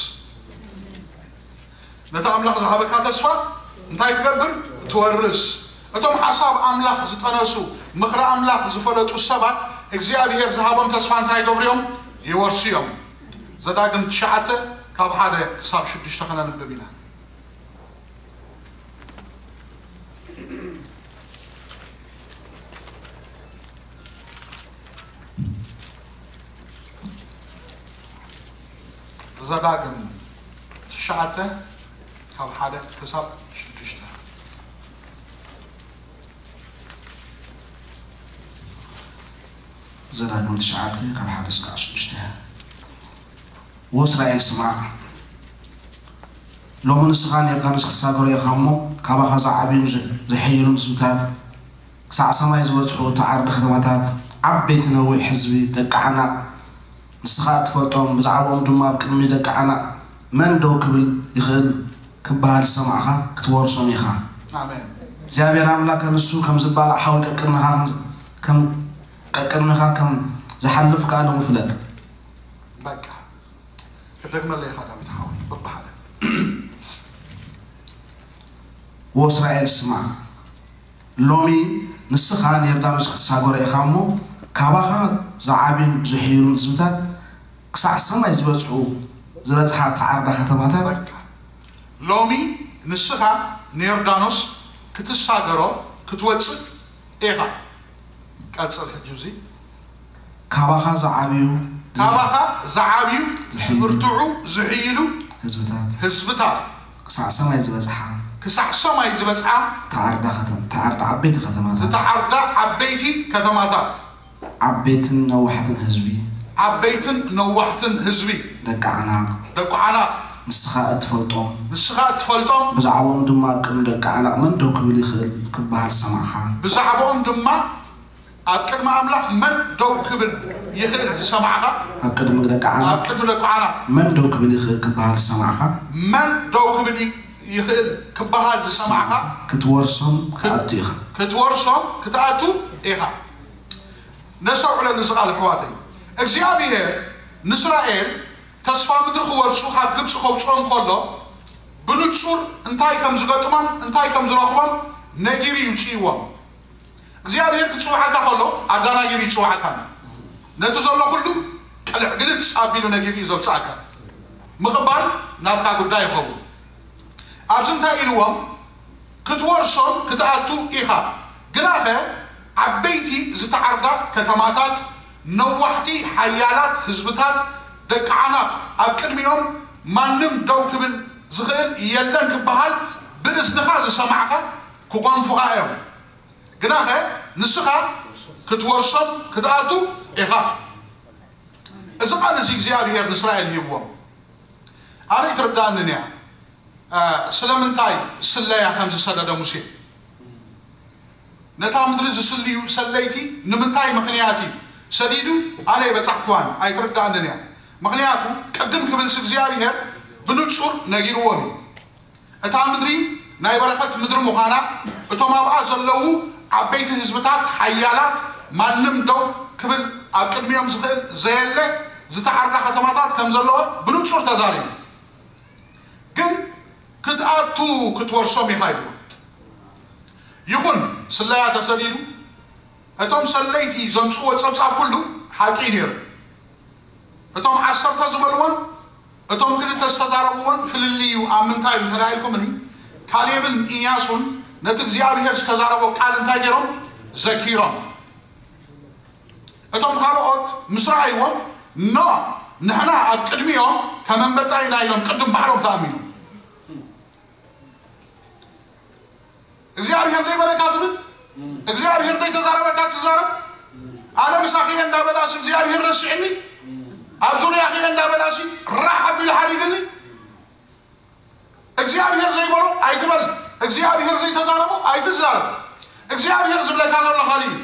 ነቲ ኣምላኽ ዝሃበካ ተስፋ እንታይ ትገብር? ትወርስ። እቶም ሓሳብ ኣምላኽ ዝጠነሱ፣ ምኽሪ ኣምላኽ ዝፈለጡ ሰባት፣ እግዚኣብሔር ዝሃቦም ተስፋ እንታይ ይገብሩ እዮም? ይወርሱ እዮም። ዘዳግም ትሽዓተ ካብ ሓደ ክሳብ ሽዱሽተ ከነንብብ ኢና። ዘዳግም ትሽዓተ ካብ ሓደ ክሳብ ሽዱሽተ። ዘዳግም ትሽዓተ ካብ ሓደ እስካዕ ሽዱሽተ። ወእስራኤል ስማዕ፣ ሎሚ ንስኻ ንዮርዳኖስ ክትሳገሮ ኢኻ እሞ፣ ካባኻ ዝዓብዩን ዝ-፣ ዝሕይሉን ህዝብታት፣ ክሳዕ ሰማይ ዝበጽሑ እታ ዓርዲ ከተማታት፣ ዓበይቲ ነዊሕ ህዝቢ፣ ደቂ ዓናቕ፣ ንስኻ እትፈልጦም፣ ብዛዕባኦም ድማ ኣብ ቅድሚ ደቂ ዓናቕ መን ደው ክብል ይኽእል ክበሃል ዝሰማዕኻ፣ ክትወርሶም ኢኻ። ኣሜን። እግዚኣብሔር ኣምላክ ንሱ ከም ዝባላዕ ሓዊ ቀቅድሚኻ ከም ዝ-፣ ከም ቀቅድሚኻ ከም ዝሓልፍ ከኣ ሎሚ ፍለጥ። በቃ። ክደግመለይ ኢኻ ዳዊት ሓወይ፣ በብሓደ። ወእስራኤል ስማዕ፣ ሎሚ ንስኻ ንዮርዳኖስ ክትሳገሮ ኢኻ እሞ፣ ካባኻ ዝዓብዩን ዝሕይሉን ህዝብታት፣ ክሳዕ ሰማይ ዝበጽሑ፣ ዝበጽሓ እታ ዓርዳ ከተማታት። በቃ። ሎሚ ንስኻ ንዮርዳኖስ ክትሳገሮ ክትወጽእ ኢኻ። ቀጽል ሕጂ እዚ። ካባኻ ዝዓብዩ፣ ካባኻ ዝዓብዩ፣ ዝሕይሉ፣ ዝብርትዑ፣ ዝሕይሉ ህዝብታት፣ ህዝብታት፣ ክሳዕ ሰማይ ዝበጽሓ፣ ክሳዕ ሰማይ ዝበጽሓ፣ እታ ዓርዳ ከተማ፣ እታ ዓርዳ ዓበይቲ ከተማታት፣ ዝተዓርዳ ዓበይቲ ከተማታት፣ ዓበይትን ነዋሕትን ህዝቢ፣ ዓበይትን ነዋሕትን ህዝቢ፣ ደቂ ዓናቕ፣ ደቂ ዓናቕ፣ ንስኻ እትፈልጦም ንስኻ እትፈልጦም ብዛዕባኦም ድማ ኣብ ቅድሚ ደቂ ዓናቕ መን ደው ክብል ይኽእል ክበሃል ዝሰማዕኻ። ብዛዕባኦም ድማ ኣብ ቅድሚ ኣምላኽ መን ደው ክብል ይኽእል ዝሰማዕኻ። ኣብ ቅድሚ ደቂ ዓናቕ ኣብ ቅድሚ ደቂ ዓናቕ መን ደው ክብል ይኽእል ክበሃል ዝሰማዕኻ። መን ደው ክብል ይኽእል ክበሃል ዝሰማዕኻ። ክትወርሶም ክትኣቱ ኢኻ። ክትወርሶም ክትኣቱ ኢኻ። ነስተውዕለሉ እዚ ቃል ኣሕዋተይ። እግዚኣብሔር ንእስራኤል ተስፋ ምድሪ ክወርሱ ካብ ግብፂ ከውፅኦም ከሎ ብንፁር እንታይ ከም ዝገጥሞም እንታይ ከም ዝረኽቦም ነጊሩ ይውፅእዎም። እግዚኣብሔር ክፅውዓካ ከሎ ኣዳናጊሩ ይፅውዓካ። ነቲ ዘሎ ኩሉ ቅልዕ ግልፅ ኣቢሉ ነጊሩ እዩ ዘውፅኣካ። ምቕባል ናትካ ጉዳይ ይኸውን። ኣብዚ እንታይ ኢልዎም? ክትወርሶም ክትኣቱ ኢኻ። ግናኸ ዓበይቲ ዝተዓርዳ ከተማታት፣ ነዋሕቲ ሓያላት ህዝብታት፣ ደቂ ዓናቕ ኣብ ቅድሚኦም ማንም ደው ክብል ዝኽእል የለን ክበሃል ብእዝንኻ ዝሰማዕኻ ክጎንፉኻ እዮም። ግናኸ ንስኻ ክትወርሶም ክትኣቱ ኢኻ። እዚ ቃል እዚ እግዚኣብሔር ንእስራኤል ሂብዎም። ኣነ ኣይትርዳእንን እያ። ስለምንታይ ስለያ ከም ዝሰደደ ሙሴ ነታ ምድሪ ዝስልዩ ሰለይቲ ንምንታይ ምኽንያት እዩ ሰዲዱ? ኣነ ይበጻሕክዋን ኣይትርዳእንን እያ። ምኽንያቱ ቅድም ክብልሲ እግዚኣብሔር ብንጹር ነጊርዎም እዩ። እታ ምድሪ ናይ በረኸት ምድሪ ምዃና፣ እቶም ኣብኣ ዘለዉ ዓበይቲ ህዝብታት ሓያላት፣ ማንም ደው ክብል ኣብ ቅድሚኦም ዝኽእል ዘየለ ዝተዓርዳ ከተማታት ከም ዘለዋ ብንጹር ተዛሪቡ። ግን ክትኣቱ ክትወርሶም ኢኻ ኢልዎ። ይኹን ስለያ ተሰዲዱ እቶም ሰለይቲ ዘምጽዎ ጸብጻብ ኩሉ ሓቂ ነይሩ። እቶም ዓሰርተ ዝበልዎን እቶም ክልተ ዝተዛረብዎን ፍልልዩ ኣብ ምንታይ እንተዳ ኢልኩምኒ፣ ካሌብን ኢያሱን ነቲ እግዚኣብሔር ዝተዛረቦ ቃል እንታይ ገይሮም ዘኪሮም። እቶም ካልኦት ምስ ረኣይዎም፣ ኖ ንሕና ኣብ ቅድሚኦም ከም ኣንበጣ ኢና ኢሎም ቅድም ባዕሎም ተኣሚኖም። እግዚኣብሔር ዘይበለካ ትብል፣ እግዚኣብሔር ዘይተዛረበካ ትዛረብ። ኣነ ምሳኺ እየ እንዳበላሲ እግዚኣብሔር ረሲዕኒ፣ ኣብ ዙርያኺ እየ እንዳበላሲ ራሕ ኣቢሉ ሓዲግኒ። እግዚኣብሔር ዘይበሎ ኣይትበል፣ እግዚኣብሔር ዘይተዛረቦ ኣይትዛረብ። እግዚኣብሔር ዝብለካ ዘሎ ካሊእ እዩ።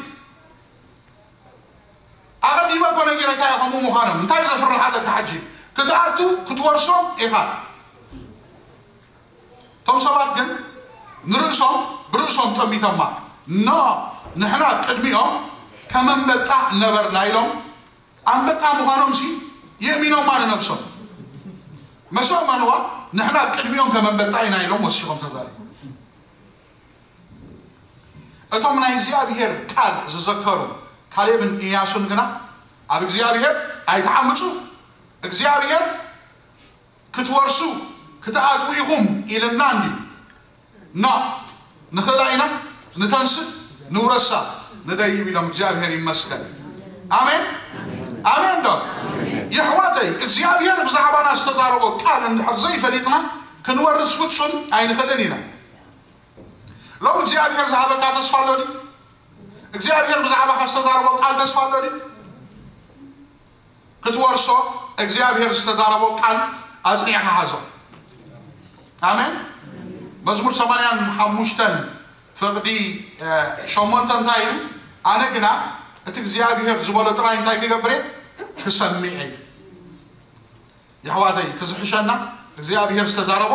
ኣቐዲመ እኮ ነጊረካ እየ ከምኡ ምዃኖም። እንታይ ዘፍርሕ ኣለካ ሕጂ? ክትኣቱ ክትወርሶም ኢኻ። እቶም ሰባት ግን ንርእሶም ብርእሶም ጠሚቶማ። ኖ ንሕና ቅድሚኦም ከም ኣንበጣ ነበርና ኢሎም ኣንበጣ ምዃኖምሲ የእሚኖማ ንነብሶም። መሰ እመንዋ ንሕና ቅድሚኦም ከም ኣንበጣ ኢና ኢሎም ወሲኾም ተዛሪቦም። እቶም ናይ እግዚኣብሔር ቃል ዝዘከሩ ካሌብን ኢያሱን ግና ኣብ እግዚኣብሔር ኣይትዓምፁ፣ እግዚኣብሔር ክትወርሱ ክትኣትዉ ኢኹም ኢልና እንዲ ኖ ንኽእላ ኢና፣ ንተንስእ ንውረሳ ንደይብ ኢሎም። እግዚኣብሔር ይመስገን። ኣሜን ኣሜን ዶ የሕዋተይ? እግዚኣብሔር ብዛዕባና ዝተዛረቦ ቃል እንድሕር ዘይፈሊጥና ክንወርስ ፍጹም ኣይንኽእልን ኢና። ሎም እግዚኣብሔር ዝሃበካ ተስፋ ኣሎ ድዩ? እግዚኣብሔር ብዛዕባኻ ዝተዛረቦ ቃል ተስፋ ኣሎ ድዩ? ክትወርሶ እግዚኣብሔር ዝተዛረቦ ቃል ኣጽኒዕካ ሓዞ። ኣሜን። መዝሙር ሰማንያን ሓሙሽተን ፍቕዲ ሸሞንተ እንታይ ኢሉ? ኣነ ግና እቲ እግዚኣብሔር ዝበሎ ጥራይ እንታይ ክገብር እየ? ክሰምዕ እየ። የሕዋተይ እቲ ዝሕሸና እግዚኣብሔር ዝተዛረቦ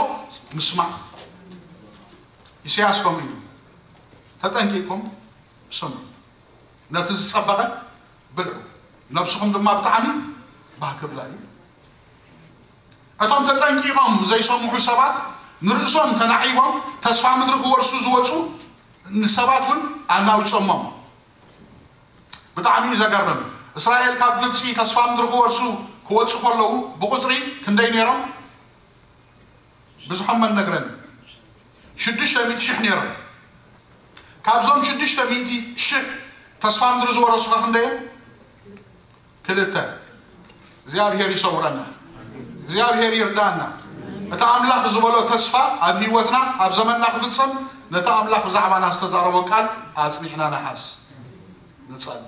ምስማዕ። ኢሳያስ ከምኡ ኢሉ፣ ተጠንቂቕኩም ስምዑ፣ ነቲ ዝጸበቐ ብልዑ፣ ነብስኹም ድማ ብጣዕሚ ባህ ክብላ እዩ። እቶም ተጠንቂቖም ዘይሰምዑ ሰባት ንርእሶም ተናዒቦም ተስፋ ምድሪ ክወርሱ ዝወጹ ንሰባት እውን ኣናዊጾሞም። ብጣዕሚ እዩ ዘገርም። እስራኤል ካብ ግብፂ ተስፋ ምድሪ ክወርሱ ክወፁ ከለዉ ብቁፅሪ ክንደይ ነይሮም? ብዙሖም መን ነግረኒ? ሽዱሽተ ሚእቲ ሽሕ ነይሮም። ካብዞም ሽዱሽተ ሚእቲ ሽሕ ተስፋ ምድሪ ዝወረሱ ኸ ክንደይ እዮም? ክልተ። እግዚኣብሔር ይሰውረና። እግዚኣብሔር ይርዳና። እቲ ኣምላኽ ዝበሎ ተስፋ ኣብ ህይወትና ኣብ ዘመንና ክፍጸም ነቲ ኣምላኽ ብዛዕባና ዝተዛረቦ ቃል ኣጽኒዕና ንሓዝ። ንጸሊ።